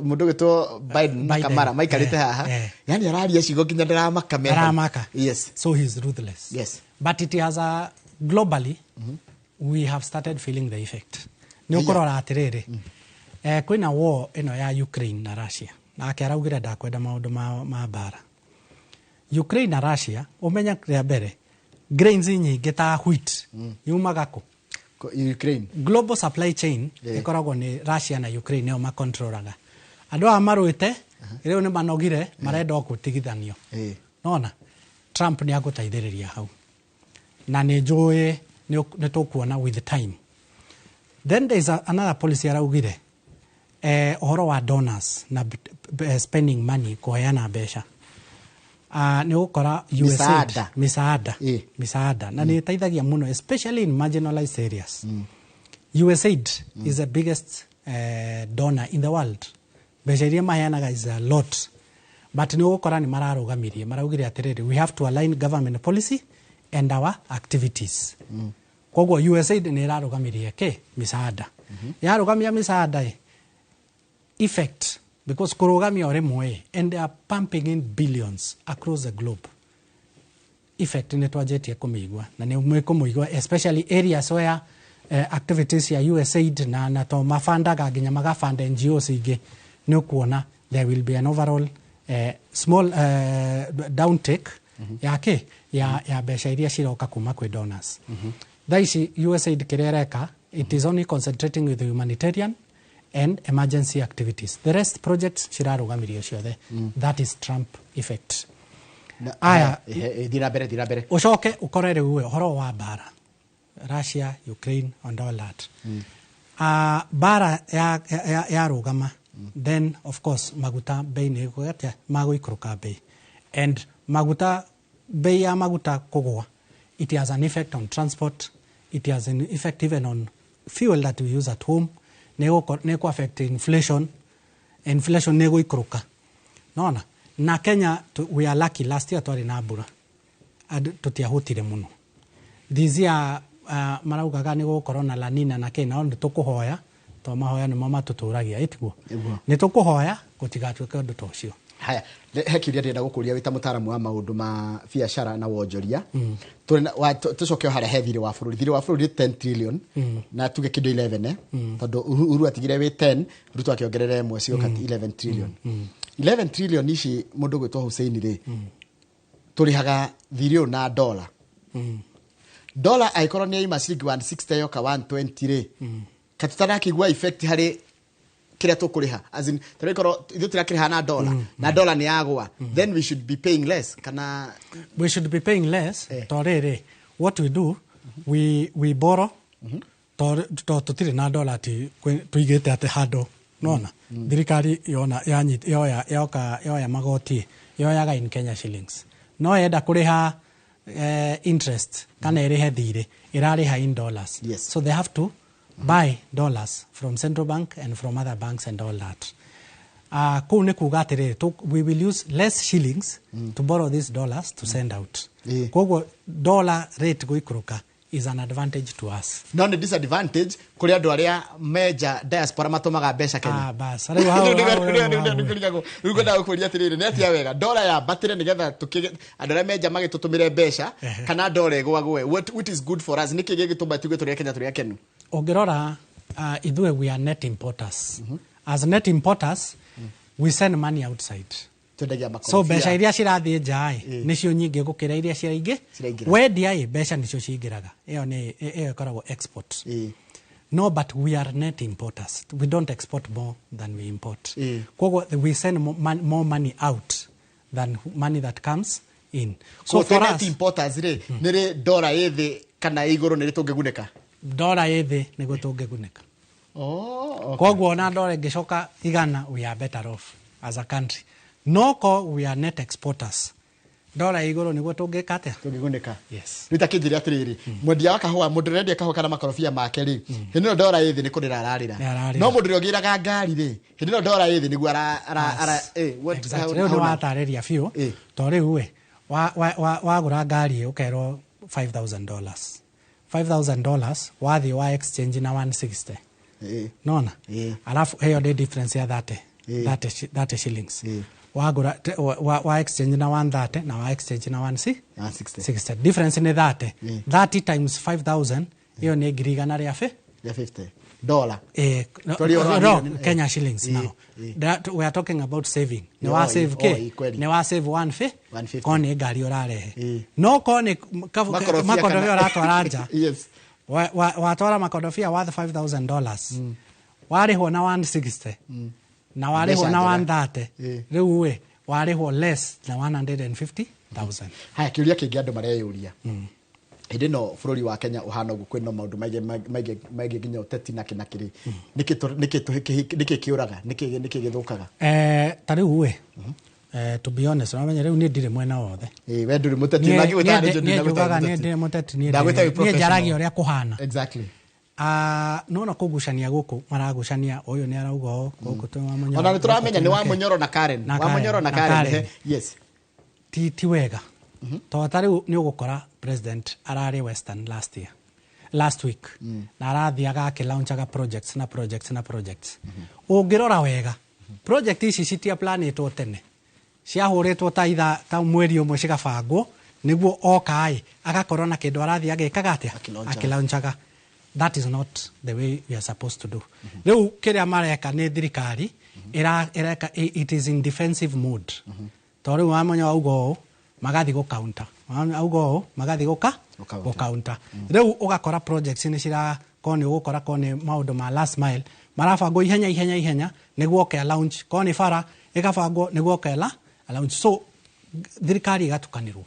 Speaker 1: mũndũ ũgwĩtwo Biden na
Speaker 2: Biden.
Speaker 1: Kamala maikarĩte haha. Yani araria ciugo nginya ndĩramaka me hau.
Speaker 2: Aramaka. So he's ruthless. But it has a globally we have started feeling the effect. Nĩ ũkũrora atĩrĩrĩ, kwĩna war ĩno ya Ukraine na Russia, nake araugire ndakwenda maũndũ ma mbara Ukraine na Russia. Ũmenya rĩa mbere, grains nyingĩ ta wheat yumaga kũ?
Speaker 1: Ukraine.
Speaker 2: Global supply chain ĩkoragwo nĩ Russia na Ukraine, nĩo makontrolaga. Andũ aya marũĩte rĩu nĩ manogire, marenda o gũtigithanio. Nona Trump nĩ agũteithĩrĩria hau, na nĩ njũĩ nĩ tũkuona with time. Then there is another policy araugire, ũhoro wa donors na spending money, kũheana mbeca. Nĩ ũgũkora USAID,
Speaker 1: Misaada.
Speaker 2: Misaada. Misaada na nĩ ĩteithagia mũno, especially in marginalized areas. USAID is the biggest donor in the world. Mbeca iria maheanaga is a lot, but nĩ ũgũkora nĩ mararũgamirie, maraugire atĩrĩrĩ, we have to align government policy and our activities. Koguo USAID nĩ ĩrarũgamirie kĩ misaada. Yarũgamia misaada ĩ effect, because kũrũgamia o rĩmwe, and they are pumping in billions across the globe, effect nĩ twanjĩtie kũmĩigua na nĩ mwĩkũmĩigua, especially areas where activities ya USAID na to mabandaga nginya magabanda NGOs ingĩ. Nĩ ũkuona there will be an overall small downtake ya kĩ ya mbeca iria ciroka kuma kwĩ donors. Thaa ici USAID kĩrĩa ĩreka, it is only concentrating with the humanitarian and emergency activities. The rest projects cirarũgamirio ciothe. That is Trump effect. Aya.
Speaker 1: Thiĩ na mbere, thiĩ na mbere.
Speaker 2: Ũcoke ũkore rĩu ũhoro wa mbara Russia, Ukraine and all that. Mbara yarũgama, then of course maguta bei nĩ ĩgũatĩa magũikũrũka bei, and maguta, bei ya maguta kũgũa, it has an effect on transport, it has an effect even on fuel that we use at home. Nĩ ĩkũ affect inflation. Inflation nĩ ĩgũikũrũka. Nona na Kenya we are lucky, last year twarĩ na mbura. Andũ tũtiahũtire mũno. This year maraugaga nĩ gũgũkorwo na La Nina na kĩ, nao nĩ tũkũhoya to mahoya nĩmo matũtũragia, ĩtiguo?
Speaker 1: Nĩguo.
Speaker 2: Nĩ tũkũhoya gũtigatuĩke ũndũ ta ũcio.
Speaker 1: Haya, he kĩũria ndĩrenda gũkũria wĩ ta mũtaaramu wa maũndũ ma biacara na wonjoria. Tũrĩ na- tũcoke o harĩa he thirĩ wa bũrũri. Thirĩ wa bũrũri nĩ 10 trillion na tuge kĩndũ 11, tondũ Uhuru atigire wĩ 10, Ruto akĩongerera ĩmwe, cioka 11 trillion. 11 trillion ici, mũndũ gwĩtwo Hussein rĩ, tũrĩhaga thirĩ ũyũ na dola. Dola angĩkorwo nĩ yaima ciringi 160 yoka 120 rĩ, katũtarakĩigua effect harĩ kĩrĩa tũkũrĩha? As in, tarĩu korwo ithuĩ tũrakĩrĩha na dola na dola nĩ yagwa, then we should be paying less kana?
Speaker 2: We should be paying less. To rĩrĩ, what we do, we borrow, to tũtirĩ na dola ati tũigĩte atĩ handũ Nona thirikari yona yanyit yoya yoka yoya magoti yoyaga in Kenya shillings, no yenda kũrĩha interest kana ĩrĩhe thirĩ, ĩrarĩha in dollars. So they have to buy dollars from central bank and from other banks and all that. Kũu nĩ kuga atĩrĩrĩ, we will use less shillings to borrow these dollars to send out. Koguo dollar rate gũikũrũka is an advantage to us.
Speaker 1: No nĩ disadvantage kũrĩ andũ arĩa menja diaspora matũmaga mbeca Kenya.
Speaker 2: Ah, bas rĩu hau.
Speaker 1: Rĩu ngwendaga gũkũria atĩrĩrĩ, nĩ atia wega ndora yambatĩre nĩgetha andũ arĩa menja magĩtũtũmĩre mbeca, kana ndora ĩgwagwe? What is good for us? Nĩkĩ gĩgĩtũma tuge tũrĩ a Kenya tũrĩ akenu?
Speaker 2: Ũngĩrora, ithuĩ we are net importers. As net importers, we send money outside.
Speaker 1: Twendagia makorobia.
Speaker 2: So mbeca iria cirathiĩ nja ĩ nĩcio nyingĩ gũkĩra iria ciraingĩ.
Speaker 1: Ciraingĩra.
Speaker 2: Wendia ĩ mbeca nĩcio cingĩraga. Ĩyo nĩ ĩyo ĩkoragwo export. No, but we are net importers. We don't export more than we import. Koguo we send more money out than money that comes in.
Speaker 1: So
Speaker 2: so for
Speaker 1: net
Speaker 2: us,
Speaker 1: importers rĩ, nĩ rĩ ndora ĩ thĩ kana ĩ igũrũ nĩ rĩ tũngĩgunĩka?
Speaker 2: Ndora ĩ thĩ nĩguo tũngĩgunĩka.
Speaker 1: Oh, okay.
Speaker 2: Koguo ona ndora ĩngĩcoka 100, we are better off as a country. No ko we are net exporters, ndora ĩ igũrũ nĩguo tũngĩka atĩa?
Speaker 1: Tũngĩgunĩka.
Speaker 2: Yes.
Speaker 1: Rĩu ta kĩnjĩre atĩrĩrĩ, mwendia wa kahũa, mũndũ ũrendia kahũa kana makorobia make rĩ, hĩndĩ ĩno ndora ĩ thĩ nĩ kũrĩra ararĩra.
Speaker 2: Nĩ ararĩra.
Speaker 1: No mũndũ ũrĩa ũgĩraga ngari rĩ, hĩndĩ ĩno ndora ĩ thĩ nĩguo ara
Speaker 2: Exactly.
Speaker 1: how
Speaker 2: Rĩu nĩ
Speaker 1: now?
Speaker 2: watarĩria biũ. To rĩu ĩ wagũra ngari ũkerwo $5,000, $5,000 wathiĩ wa exchange na 160. Nona alafu hiyo nĩ difference ya 30, 30 shillings. Wagũra wa exchange na 130 na wa exchange na 1
Speaker 1: 160.
Speaker 2: 60, difference nĩ 30. 30 times 5000, hiyo nĩ 100,000
Speaker 1: Rĩa 50 dollar.
Speaker 2: No,
Speaker 1: Tũrĩ ũhoro wa
Speaker 2: no,
Speaker 1: milioni,
Speaker 2: Kenya shillings. Now that we are talking about saving, nĩ wa save ke
Speaker 1: kweli.
Speaker 2: Nĩ wa save 150.
Speaker 1: 150.
Speaker 2: Ko nĩ ngari ũrarehe, no ko nĩ
Speaker 1: Makorobia
Speaker 2: makorobia ũratwara nja, watwara makorobia worth $5,000, warĩhwo na 160 na warĩhwo
Speaker 1: Mbeca
Speaker 2: na
Speaker 1: njega.
Speaker 2: 130. Rĩu ĩ warĩhwo less than 150,000.
Speaker 1: Haya, kĩũria kĩngĩ andũ mareyũria, hĩndĩ ĩno bũrũri wa Kenya ũhana ũguo, kwĩna maũndũ maingĩ nginya ũteti na kĩ na kĩrĩ, nĩkĩ kĩũraga, nĩkĩ gĩthũkaga?
Speaker 2: Ta rĩu ĩ, to be honest, ũramenya rĩu niĩ ndirĩ mwena wothe.
Speaker 1: Ĩ, we ndũrĩ mũteti, na ngĩgwĩtaga nĩ
Speaker 2: Niĩ
Speaker 1: ndagwĩtaga
Speaker 2: njugaga
Speaker 1: mũteti.
Speaker 2: niĩ ndirĩ mũteti, niĩ
Speaker 1: Ndagwĩta wĩ
Speaker 2: niĩ njaragia
Speaker 1: professional.
Speaker 2: ũrĩa kũhana. Ah, nona kũgucania gũkũ maragũcania, ũyũ nĩ arauga ũũ gũkũ twĩ wa Mũnyoro,
Speaker 1: Ona nĩ tũramenya nĩ
Speaker 2: gũkũ
Speaker 1: wa
Speaker 2: twĩ
Speaker 1: Mũnyoro na Karen.
Speaker 2: Na
Speaker 1: Wa Mũnyoro na
Speaker 2: na
Speaker 1: Karen,
Speaker 2: Karen.
Speaker 1: Yes.
Speaker 2: Ti wega tondũ ta rĩu nĩ ũgũkora president ararĩ Western last year, last week, na arathiaga akĩlaunchaga projects na projects na projects. Ũngĩrora wega, project ici citiaplanĩtwo tene, ciahũrĩtwo ta itha ta mweri ũmwe cigabangwo nĩguo oka ĩ agakorwo na kĩndũ arathiĩ agĩkaga atĩa?
Speaker 1: Akĩlaunchaga.
Speaker 2: Akĩlaunchaga. That is not the way we are supposed to do. Rĩu kĩrĩa mareka nĩ thirikari ĩreka, it is in defensive mode, tondũ rĩu wamenya wauga ũũ magathiĩ gũ counter, auga ũũ magathiĩ gũka
Speaker 1: Gũ-counter.
Speaker 2: Gũ-counter. Rĩu ũgakora projects nĩ cira ko nĩ ũgũkora ko nĩ maũndũ ma last mile marabangwo ihenya ihenya ihenya nĩguo oke launch, ko nĩ bara ĩgabangwo nĩguo oke la launch. So thirikari ĩgatukanĩrwo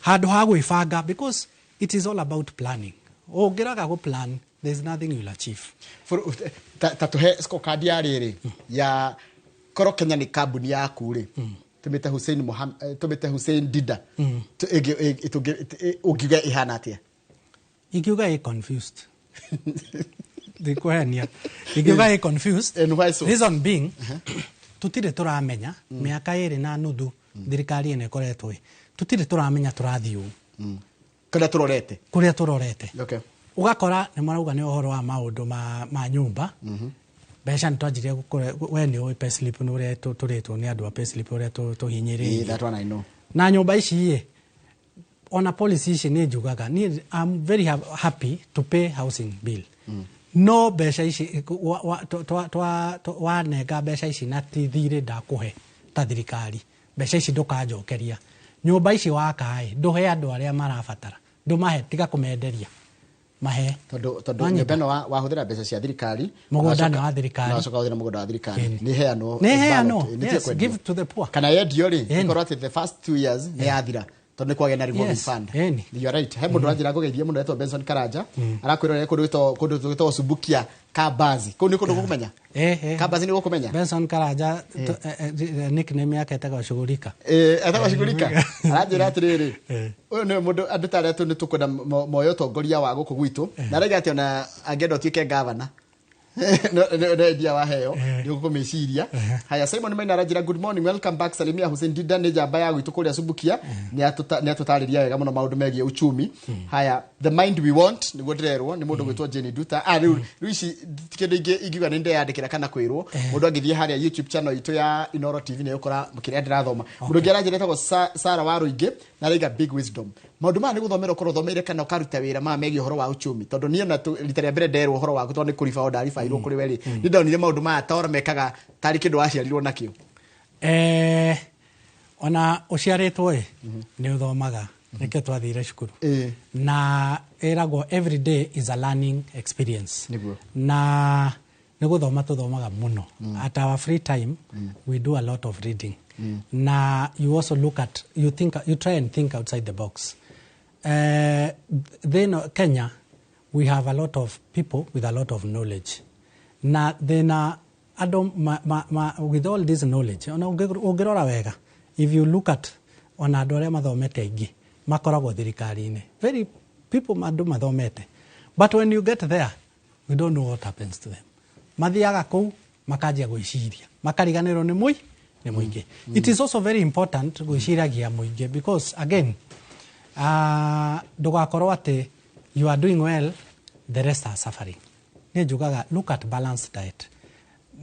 Speaker 2: handũ ha gwĩbanga, because it is all about planning. Ũngĩraga gũ plan, there is nothing you'll achieve.
Speaker 1: Ta tũhe scorecard ya rĩrĩ ya korwo Kenya nĩ kambuni yaku rĩ, tũmĩte Hussein Mohamed, tũmĩte Hussein Dida, ũngiuga ĩhana atĩa?
Speaker 2: Ingiuga ĩ confused, ndikuhenia, ingiuga ĩ confused.
Speaker 1: And why so?
Speaker 2: Reason being, tutirĩ tũramenya, mĩaka 2.5 thirikari ĩno ĩkoretwo ĩ, tutirĩ tũramenya tũrathiĩ ũũ.
Speaker 1: Kũrĩa tũrorete.
Speaker 2: Kũrĩa tũrorete. Ũgakora nĩ marauga nĩ ũhoro wa maũndũ ma nyũmba, mbeca nĩ twanjirie gũkũra. We nĩ ũĩ payslip nĩ ũrĩa tũrĩtwo nĩ andũ a payslip ũrĩa tũhinyĩrĩirio.
Speaker 1: That one I know.
Speaker 2: Na nyũmba ici ĩ ona policy ici nĩ njugaga niĩ I'm very happy to pay housing bill, no mbeca ici wanenga mbeca ici na ti thirĩ ndakũhe ta thirikari, mbeca ici ndũkanjokeria. Nyũmba ici waka ĩ ndũhe andũ arĩa marabatara, ndũmahe, tiga kũmenderia, mahe.
Speaker 1: Tondũ
Speaker 2: Wanyita?
Speaker 1: nyũmba ĩno wahũthĩra mbeca cia thirikari.
Speaker 2: Mũgũnda nĩ wa thirikari.
Speaker 1: Na wacoka wahũthĩra mũgũnda wa thirikari.
Speaker 2: Ĩni.
Speaker 1: Nĩ heanwo.
Speaker 2: Nĩ
Speaker 1: As
Speaker 2: heanwo,
Speaker 1: ballot, nĩ
Speaker 2: yes,
Speaker 1: kwendio.
Speaker 2: give to the poor.
Speaker 1: Kana yendio rĩ,
Speaker 2: Ĩni.
Speaker 1: ĩkorwo atĩ the first 2 years nĩ yathira tondũ nĩ kwagĩa na revolving fund.
Speaker 2: Ĩni.
Speaker 1: You are right. He mũndũ wanjĩra ngũgeithie mũno etwo Benson Karanja, arakwĩra ũrĩa kũndũ gwĩtagwo Subukia. Kabazi kũu nĩ kũndũ gũkũmenya.
Speaker 2: Eh.
Speaker 1: Kabazi nĩ gũkũmenya.
Speaker 2: Benson Karanja, nickname yake etagwo Shughulika.
Speaker 1: Etagwo Shughulika. Aranjĩra atĩrĩrĩ, ũyũ nĩwe mũndũ andũ ta arĩa tu nĩ tũkwenda moe ũtongoria wa gũkũ gwitũ, na arauga atĩ ona angĩenda ũtuĩke gavana no idea waheo nĩ ũkũmĩciria. Haya, Simon Maina aranjĩra, "Good morning, welcome back. Salimia Hussein Dida, nĩ njamba ya gwitũ kũrĩa Subukia, nĩ atũtarĩria wega mũno maũndũ megiĩ uchumi." Haya, "The mind we want" nĩguo ndĩrerwo nĩ mũndũ gwĩtwo Jenny Duta. Rĩu ici ti kĩndũ ingiuga nĩ ndeyandĩkĩra kana kwĩrwo. Mũndũ angĩthiĩ harĩa YouTube channel itũ ya Inoro TV nĩ ũkora kĩrĩa ndĩrathoma. Mũndũ ũngĩ aranjĩra etagwo Sarah Waruingĩ na araiga, "Big wisdom." Maũndũ maya nĩ gũthomera ũkorwo ũthomeire kana ũkaruta wĩra maya megiĩ ũhoro wa uchumi? Tondũ niĩ ona rita rĩa mbere nderwo ũhoro waku, tondũ nĩ kũriba o ndaribairwo kũrĩ we rĩ, nĩ ndonire maũndũ maya ta ũrĩa mekaga tarĩ kĩndũ waciarirwo nakĩo.
Speaker 2: Ona ũciarĩtwo ĩ nĩ ũthomaga, nĩkĩo twathire cukuru. Na ĩragwo every day is a learning experience. Na nĩ gũthoma tũthomaga mũno. At our free time we do a lot of reading, na you also look at, you think, you try and think outside the box. Then Kenya, we have a lot of people with a lot of knowledge, na thĩna andũ with all this knowledge, ona ũngĩrora wega, if you look at ona andũ arĩa mathomete aingĩ makoragwo thirikari-inĩ, very people andũ mathomete, but when you get there we don't know what happens to them. Mathiaga kũu makanjia gwĩciria, makariganĩrwo nĩ mũingĩ. It is also very important gwĩciragia mũingĩ because again, ndũgakorwo atĩ you are doing well, the rest are suffering. Niĩ njugaga look at balanced diet.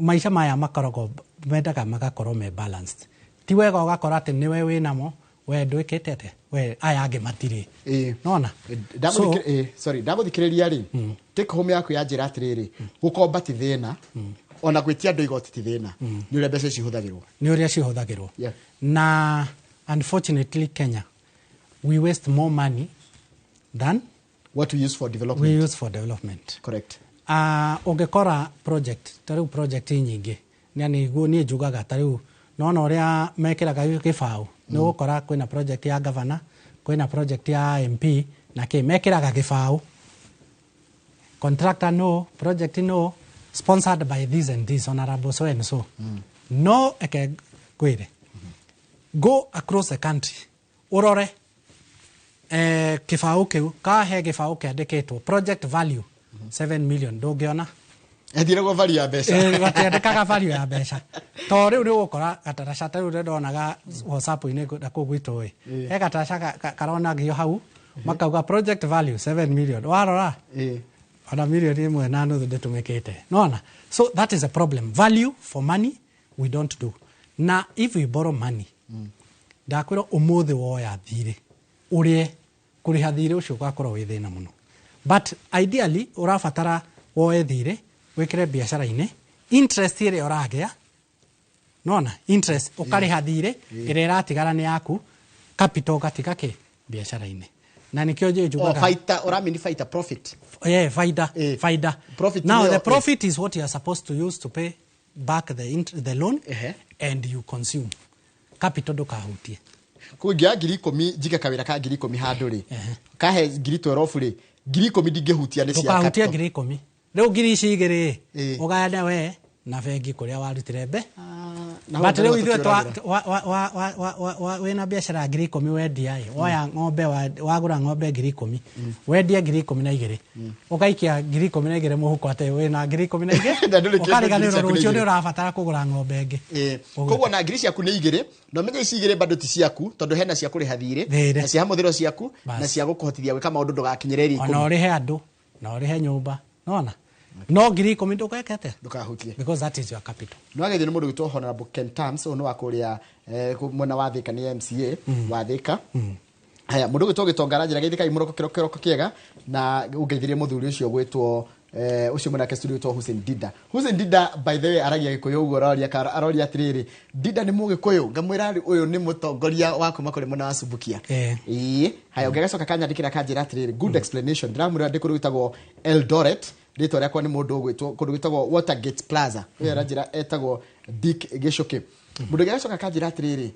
Speaker 2: Maica maya makoragwo mendaga magakorwo me balanced. Ti wega ũgakora atĩ nĩwe wĩnamo, we ndwĩkĩte atĩa, we aya angĩ matirĩ. Nona.
Speaker 1: Sorry, ndagũthikĩrĩria rĩ, take home yaku ya njĩra atĩrĩrĩ, gũkomba ti thĩna, ona gwĩtia andũ igoti ti thĩna, nĩ ũrĩa mbeca ici ihũthagĩrwo.
Speaker 2: Nĩ ũrĩa cihũthagĩrwo. Na unfortunately Kenya we waste more money than
Speaker 1: what we use for development.
Speaker 2: We use for development.
Speaker 1: Correct.
Speaker 2: Ũngĩkora project ta rĩu, project nyingĩ nĩguo niĩ njugaga ta rĩu nona ũrĩa mekĩraga gĩbaũ, nĩ ũgũkora kwĩna project ya governor, kwĩna project ya MP, na kĩ mekĩraga gĩbaũ, contractor no, project no, sponsored by this and this honorable so and so. No eke ngwĩre, go across the country ũrore kĩbaũ kĩu kahe gĩbaũ kĩandĩkĩtwo project value 7 million, ndũngĩona.
Speaker 1: Ethiragwo value ya mbeca.
Speaker 2: Gatiandĩkaga value ya mbeca to rĩu nĩ ũgũkora gataraca ta rĩu ndonaga WhatsApp-inĩ na kũu gwitũ ĩ, he gataraca karonagio hau makauga project value 7 million, warora ona 1.5 million ndĩtũmĩkĩte nona. So that is a problem. Value for money we don't do. Na if we borrow money, ndakwĩra ũmũthĩ woya thirĩ ũrĩe kũrĩha thirĩ ũcio ũgakorwo wĩ thĩna mũno, but ideally ũrabatara woe thirĩ wĩkĩre biacara-inĩ, interest ĩrĩa ũragĩa nona interest ũkarĩha thirĩ, ĩrĩa ĩratigara nĩ yaku capital, ũgatiga kĩ biacara-inĩ, na nĩkĩo njĩ
Speaker 1: Oh,
Speaker 2: njugaga.
Speaker 1: Faita, ũramini faita, profit.
Speaker 2: Yeah, faida. Faida.
Speaker 1: Profit
Speaker 2: Now
Speaker 1: nĩyo-
Speaker 2: the profit is what you are supposed to use to pay back the loan and you consume capital, ndũkahutie.
Speaker 1: Kũu ingĩoya 10,000 njige kawĩra ka 10,000 handũ rĩ, kahe 12,000 rĩ, 10,000 ndingĩhutia nĩ cia
Speaker 2: Ndũkahutie.
Speaker 1: capital.
Speaker 2: 10,000 rĩu, 2,000
Speaker 1: Ĩ.
Speaker 2: ũgayane we na bengi kũrĩa warutire mbe.
Speaker 1: Na hau
Speaker 2: But rĩu
Speaker 1: nĩho
Speaker 2: ithuĩ
Speaker 1: tũkĩũragĩra.
Speaker 2: wĩna biacara ya 10,000 wendia ĩ, woya ng'ombe wagũra ng'ombe 10,000, wendia 12,000, ũgaikia 12,000 mũhuko atĩ wĩna 12,000.
Speaker 1: Na ndũrĩ kĩndũ,
Speaker 2: ũkariganĩrwo
Speaker 1: ngiri ciaku nĩ
Speaker 2: rũciũ
Speaker 1: igĩrĩ.
Speaker 2: nĩ ũrabatara kũgũra ng'ombe ĩngĩ.
Speaker 1: Koguo na ngiri ciaku nĩ igĩrĩ, na ũmenye ici igĩrĩ bado ti ciaku, tondũ hena cia kũrĩha thirĩ
Speaker 2: Thirĩ.
Speaker 1: na cia hũthĩro ciaku
Speaker 2: Bas.
Speaker 1: na cia gũkũhotithia gwĩka maũndũ ndũgakinyĩre ĩrĩa
Speaker 2: ona
Speaker 1: 10.
Speaker 2: ũrĩhe andũ na ũrĩhe nyũmba nona no 10,000 ndũgeke atĩa?
Speaker 1: Ndũkahutie.
Speaker 2: Because that is your capital.
Speaker 1: Nĩ wageithio nĩ mũndũ gwĩtwo Honorable Ken Tams, ũyũ nĩ wa kũrĩa mwena wa Thika, nĩ MCA wa Thika. Haya, mũndũ gwĩtwo Gĩtonga aranjĩra, "Geithĩkai mũroko, kĩroko kĩroko kĩega," na ũngeithirie mũthuri ũcio gwĩtwo ũcio mwenake studio gwĩtwo Hussein Dida. Hussein Dida, by the way, aragia Gĩkũyũ ũguo, aroria atĩrĩrĩ, "Dida nĩ Mũgĩkũyũ?" Ngamwĩra ũyũ nĩ mũtongoria wa kuma kũrĩ mwena wa Subukia. Ĩĩ. Haya, ũngĩ agacoka kanyandĩkĩra kanjĩra atĩrĩrĩ, "Good explanation." Ndĩramwĩra ndĩ kũndũ gwĩtagwo Eldoret, rĩtwa rĩakwa nĩ mũndũ ũgwĩtwo kũndũ gwĩtagwo Watergate Plaza, ũyũ aranjĩra etagwo Dick Gĩcũkĩ. Mũndũ ũngĩ agacoka kanjĩra atĩrĩrĩ,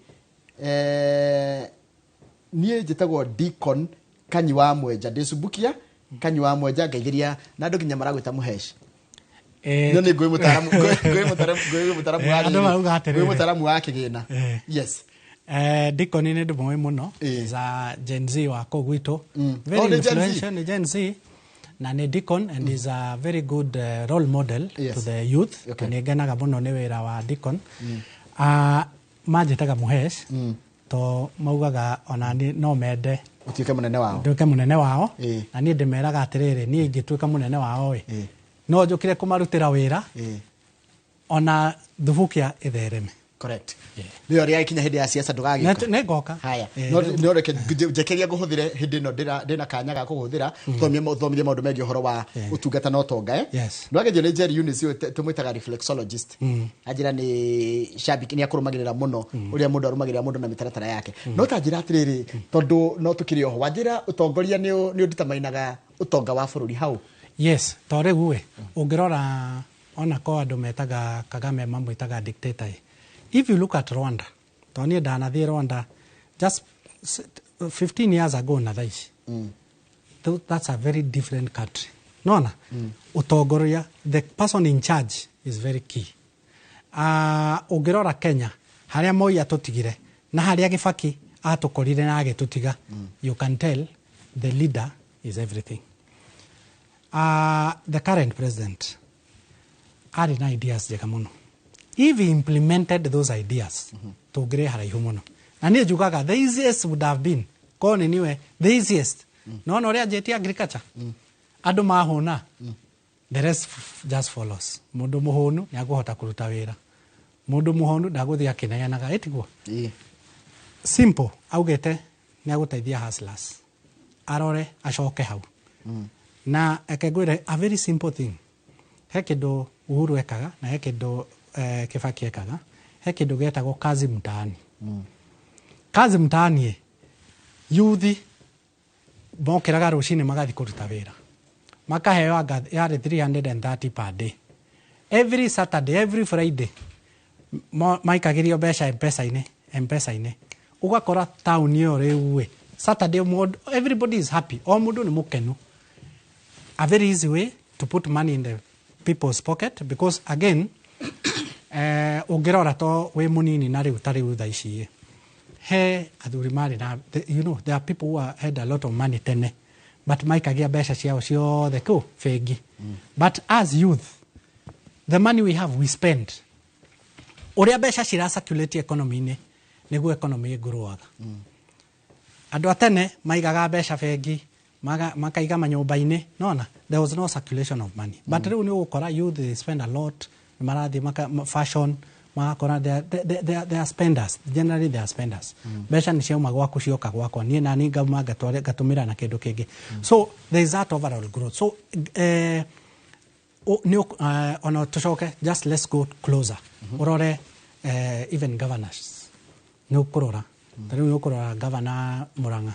Speaker 1: "Niĩ njĩtagwo Deacon Kanyi wa Mwenja, ndĩ Subukia, Kanyi wa Mwenja, ngaithĩria na andũ nginya maragwĩta Mũhesh." No nĩ ngũĩ mũtaaramu, ngũĩ mũtaaramu wa
Speaker 2: Andũ marauga atĩrĩrĩ.
Speaker 1: Ngũĩ mũtaaramu wa kĩgĩna. Yes.
Speaker 2: Deacon nĩ ndĩmũĩ mũno. Is a Gen Z wa kũu gwitũ. Very
Speaker 1: Oh, nĩ Gen Z?
Speaker 2: influential, nĩ Gen Z na nĩ Deacon and is a very good role model to the youth. Na nĩ ngenaga mũno nĩ wĩra wa Deacon. Manjĩtaga Mũhesh to maugaga ona niĩ no mende
Speaker 1: ũtuĩke mũnene wao.
Speaker 2: Nduĩke mũnene wao. Na niĩ ndĩmeraga atĩrĩrĩ, niĩ ingĩtuĩka mũnene wao ĩ, no njũkire kũmarutĩra wĩra ona thubukia ĩthereme.
Speaker 1: Correct. Nĩyo rĩagĩkinya hĩndĩ ya siasa ndũgagĩũka.
Speaker 2: Nĩ ngoka.
Speaker 1: Haya. No reke njekeria ngũhũthĩre hĩndĩ ĩno ndĩna kanya ga kũhũthĩra thomithie maũndũ megiĩ ũhoro wa ũtungata na ũtonga. Nĩwagethio nĩ Jerry Eunice ũyũ tũmwĩtaga reflexologist. Anjĩra nĩ shabiki, nĩ akũrũmagĩrĩra mũno ũrĩa mũndũ arũmagĩrĩra mũndũ na mĩtaratara yake. No ta njĩra atĩrĩrĩ, tondũ no tũkĩrĩ oho, wanjĩra ũtongoria nĩ ũnditamainaga ũtonga wa bũrũri hau.
Speaker 2: Yes, to rĩu ĩ, ũngĩrora ona ko andũ metaga Kagame mamwĩtaga dictator ĩ. If you look at Rwanda, to niĩ ndanathiĩ Rwanda just 15 years ago na thaa ici. That's a very different country. Nona, ũtongoria, the person in charge is very key. Ũngĩrora Kenya, harĩa Moi atũtigire na harĩa Kibaki atũkorire na agĩtũtiga, you can tell the leader is everything. The current president arĩ na ideas njega mũno. If he implemented those ideas, tũngĩrĩ haraihu mũno. Na niĩ njugaga the easiest would have been, korwo nĩ niwe, the easiest. Nona ũrĩa anjĩtie agriculture, andũ mahũna, the rest just follows. Mũndũ mũhũnu nĩ akũhota kũruta wĩra. Mũndũ mũhũnu ndagũthiĩ akĩnegenaga, ĩtiguo? Simple, augĩte nĩ agũteithia hustlers. Arore acoke hau. Na eke ngwĩre a very simple thing. He kĩndũ Uhuru ekaga na he kĩndũ Kibaki ekaga. He kĩndũ gĩetagwo kazi mtaani. Kazi mtaani ĩ, yuthi mokĩraga rũcinĩ magathiĩ kũruta wĩra. Makaheo anga yarĩ 330 per day. Every Saturday, every Friday maikagĩrio mbeca M-Pesa-inĩ, M-Pesa-inĩ. Ũgakora taũni ĩyo rĩu ĩ, Saturday mũndũ, everybody is happy. O mũndũ nĩ mũkenu. A very easy way to put money in the people's pocket because again, ũngĩrora to wĩ mũnini na rĩu ta rĩu thaa ici ĩ, he athuri marĩ na, you know, there are people who had a lot of money tene but maikagia mbeca ciao ciothe kũ bengi. But as youth, the money we have we spend. Ũrĩa mbeca cira circulate economy-inĩ nĩguo economy ĩngũrũaga. Andũ a tene maigaga mbeca bengi, makaiga manyũmba-inĩ, nona there was no circulation of money. But rĩu nĩ ũgũkora youth they spend a lot, marathiĩ fashion, magakora they are spenders. Generally they are spenders. Mbeca nĩ ciauma gwaku cioka gwakwa, niĩ nani ngauma ngatũmĩra na kĩndũ kĩngĩ. So there is that overall growth. So nĩ ona tũcoke, just let's go closer. Ũrore even governors. Nĩ ũkũrora. Ta rĩu nĩ ũkũrora governor Murang'a.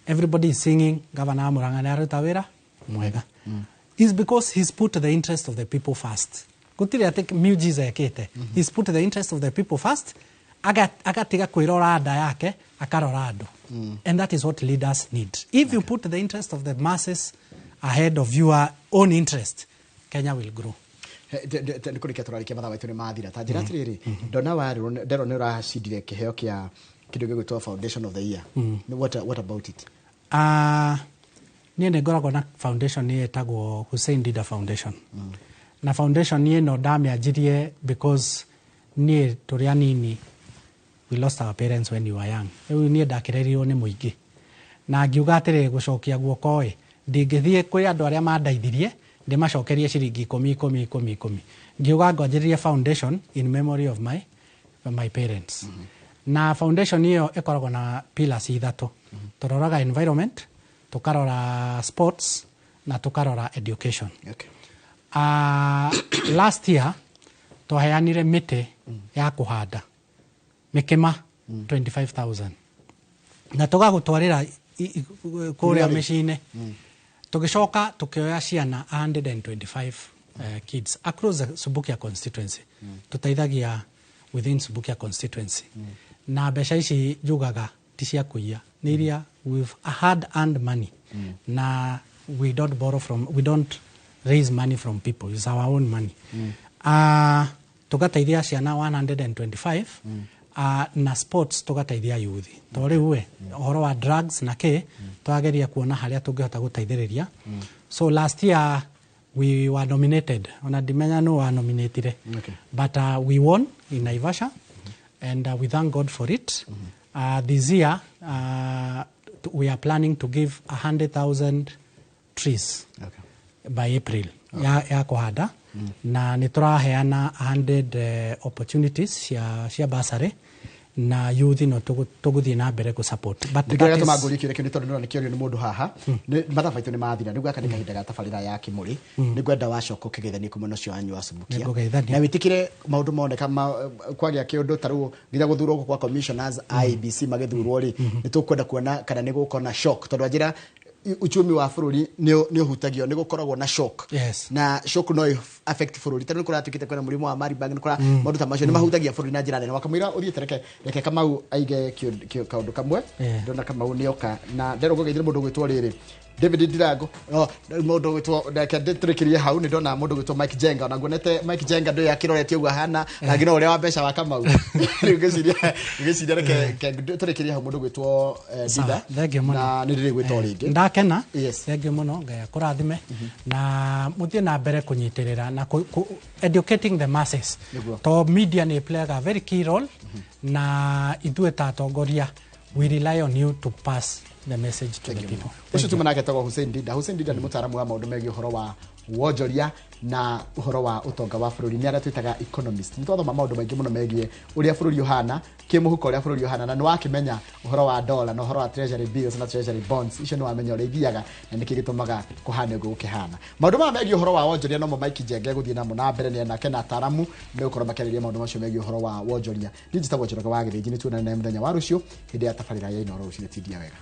Speaker 2: Everybody is singing governor Murang'a nĩ aruta wĩra mwega. It's because he's put the interest of the people first. Gũtirĩ atĩ miujiza ekĩte. He's put the interest of the people first. Agatiga kwĩrora nda yake, akarora andũ. And that is what leaders need. If you put the interest of the masses ahead of your own interest, Kenya will grow.
Speaker 1: Nĩ kũrĩkia tũrarĩkia, mathaa maitũ nĩ mathira. Ta njĩra atĩrĩrĩ, ndona warĩrwo nderwo nĩ ũracindire kĩheo kĩa kĩndũ gĩgwĩtwo Foundation of the Year. What about it?
Speaker 2: Niĩ nĩ ngoragwo na foundation ĩtagwo Hussein Dida Foundation. Na foundation ĩno ndamĩanjirie because niĩ tũrĩ anini we lost our parents when we were young. Rĩu niĩ ndakĩrerirwo nĩ mũingĩ. Na ngiuga atĩrĩ, gũcokia guoko ĩ, ndingĩthiĩ kwĩ andũ arĩa mandeithirie ndĩmacokerie ciringi ikũmi ikũmi ikũmi ikũmi. Ngiuga ngwanjĩrĩrie foundation in memory of my parents. Na foundation ĩyo ĩkoragwo na pillars ithatũ. Tũroraga environment, tũkarora sports na tũkarora education. Last year twaheanire mĩtĩ ya kũhanda mĩkĩma 25,000 na tũgagũtwarĩra kũrĩa mĩciĩ-inĩ. Tũgĩcoka tũkĩoya ciana 125 kids across the Subukia constituency. Tũteithagia within Subukia constituency. Na mbeca ici njugaga ti cia kũiya, nĩ iria we've hard earned money. Na we don't borrow from, we don't raise money from people, it's our own money. Tugateithia ciana 125 na sports tugateithia youth to rĩu we ũhoro wa drugs na kĩ twageria kuona harĩa tũngĩhota gũteithĩrĩria. So last year we were nominated, ona ndimenya nũ wa nominatire, but we won in Naivasha and we thank God for it. This year we are planning to give 100,000 trees by April ya kũhanda, na nĩ tũraheana 100 opportunities cia bursary na youth no tũgũthiĩ na mbere gũ support. But
Speaker 1: Ndikĩrĩa
Speaker 2: that is-
Speaker 1: gatũma ngũrie kĩũria kĩu nĩ tondũ nĩrona nĩkĩũrio nĩ mũndũ haha. Nĩ mathaa maitũ nĩ mathira, nĩguo gaka nĩ kahinda ga tabarĩra ya Kĩmũrĩ. Nĩngwenda wacoka ũkĩgeithanie kuma na ũcio wanyu wa Subukia,
Speaker 2: Nĩngũgeithania.
Speaker 1: na wĩtĩkĩre maũndũ moneka kwagĩa kĩũndũ ta rĩu nginya gũthurwo gũkũ kwa commissioners IEBC magĩthurwo rĩ, nĩ tũkwenda kuona kana nĩ gũkorwo na shock, tondũ anjĩra uchumi wa bũrũri nĩ ũhutagio nĩ gũkoragwo na shock, na shock no ĩ affect bũrũri, tondũ nĩ kũratuĩkĩte kwĩna mũrimũ wa Marburg, nĩ kũra maũndũ ta macio nĩ mahutagia bũrũri na njĩra nene. Wakamũira ũthiĩte, reke Kamau aige kaũndũ kamwe. Ndona Kamau nĩoka na nderwo ngũgeithĩre mũndũ ũgwĩtwo rĩrĩ David Ndirango, no mũndũ ũgwĩtwo, reke ndĩtũrĩkĩrie hau. Nĩ ndona mũndũ ũgwĩtwo Mike Jenga, ona nguonete Mike Jenga ndũĩ akĩroretie ũguo ahana rangi no ũrĩa wa mbeca wa Kamau. Rĩu ngĩciria reke tũrĩkĩrie hau mũndũ ũgwĩtwo
Speaker 2: Sawa,
Speaker 1: Ndinda,
Speaker 2: thank you mũno.
Speaker 1: na nĩ ndĩrĩgwĩtwo rĩngĩ.
Speaker 2: Ndakena.
Speaker 1: Yes.
Speaker 2: Thank you mũno, Ngai akũrathime na mũthiĩ na mbere kũnyitĩrĩra na educating the masses,
Speaker 1: Nĩguo.
Speaker 2: to media nĩ playaga a very key role, na ithuĩ ta atongoria we rely on you to pass the message to the people.
Speaker 1: Ũcio tuma nake etagwo Hussein Dinda. Hussein Dinda nĩ mũtaaramu wa maũndũ megiĩ ũhoro wa wonjoria na ũhoro wa ũtonga wa bũrũri, nĩ arĩa twĩtaga economist. Nĩ twathoma maũndũ maingĩ mũno megiĩ ũrĩa bũrũri ũhana kĩmũhuko, ũrĩa bũrũri ũhana, na nĩ wakĩmenya ũhoro wa dollar na ũhoro wa treasury bills na treasury bonds icio, nĩ wamenya ũrĩa ithiaga na nĩkĩ gĩtũmaga kũhane ũguo gũkĩhana. Maũndũ maya megiĩ ũhoro wa wonjoria nomo Mike Njenge gũthiĩ namo na mbere, nĩ nake na ataaramu megũkorwo makĩarĩria maũndũ macio megiĩ ũhoro wa wonjoria. Niĩ njĩtagwo Njoroge wa Gĩthĩnji. Nĩ tuonane naye mũthenya wa rũciũ hĩndĩ ya tabarĩra ya Inooro rũcinĩ. Tindia wega.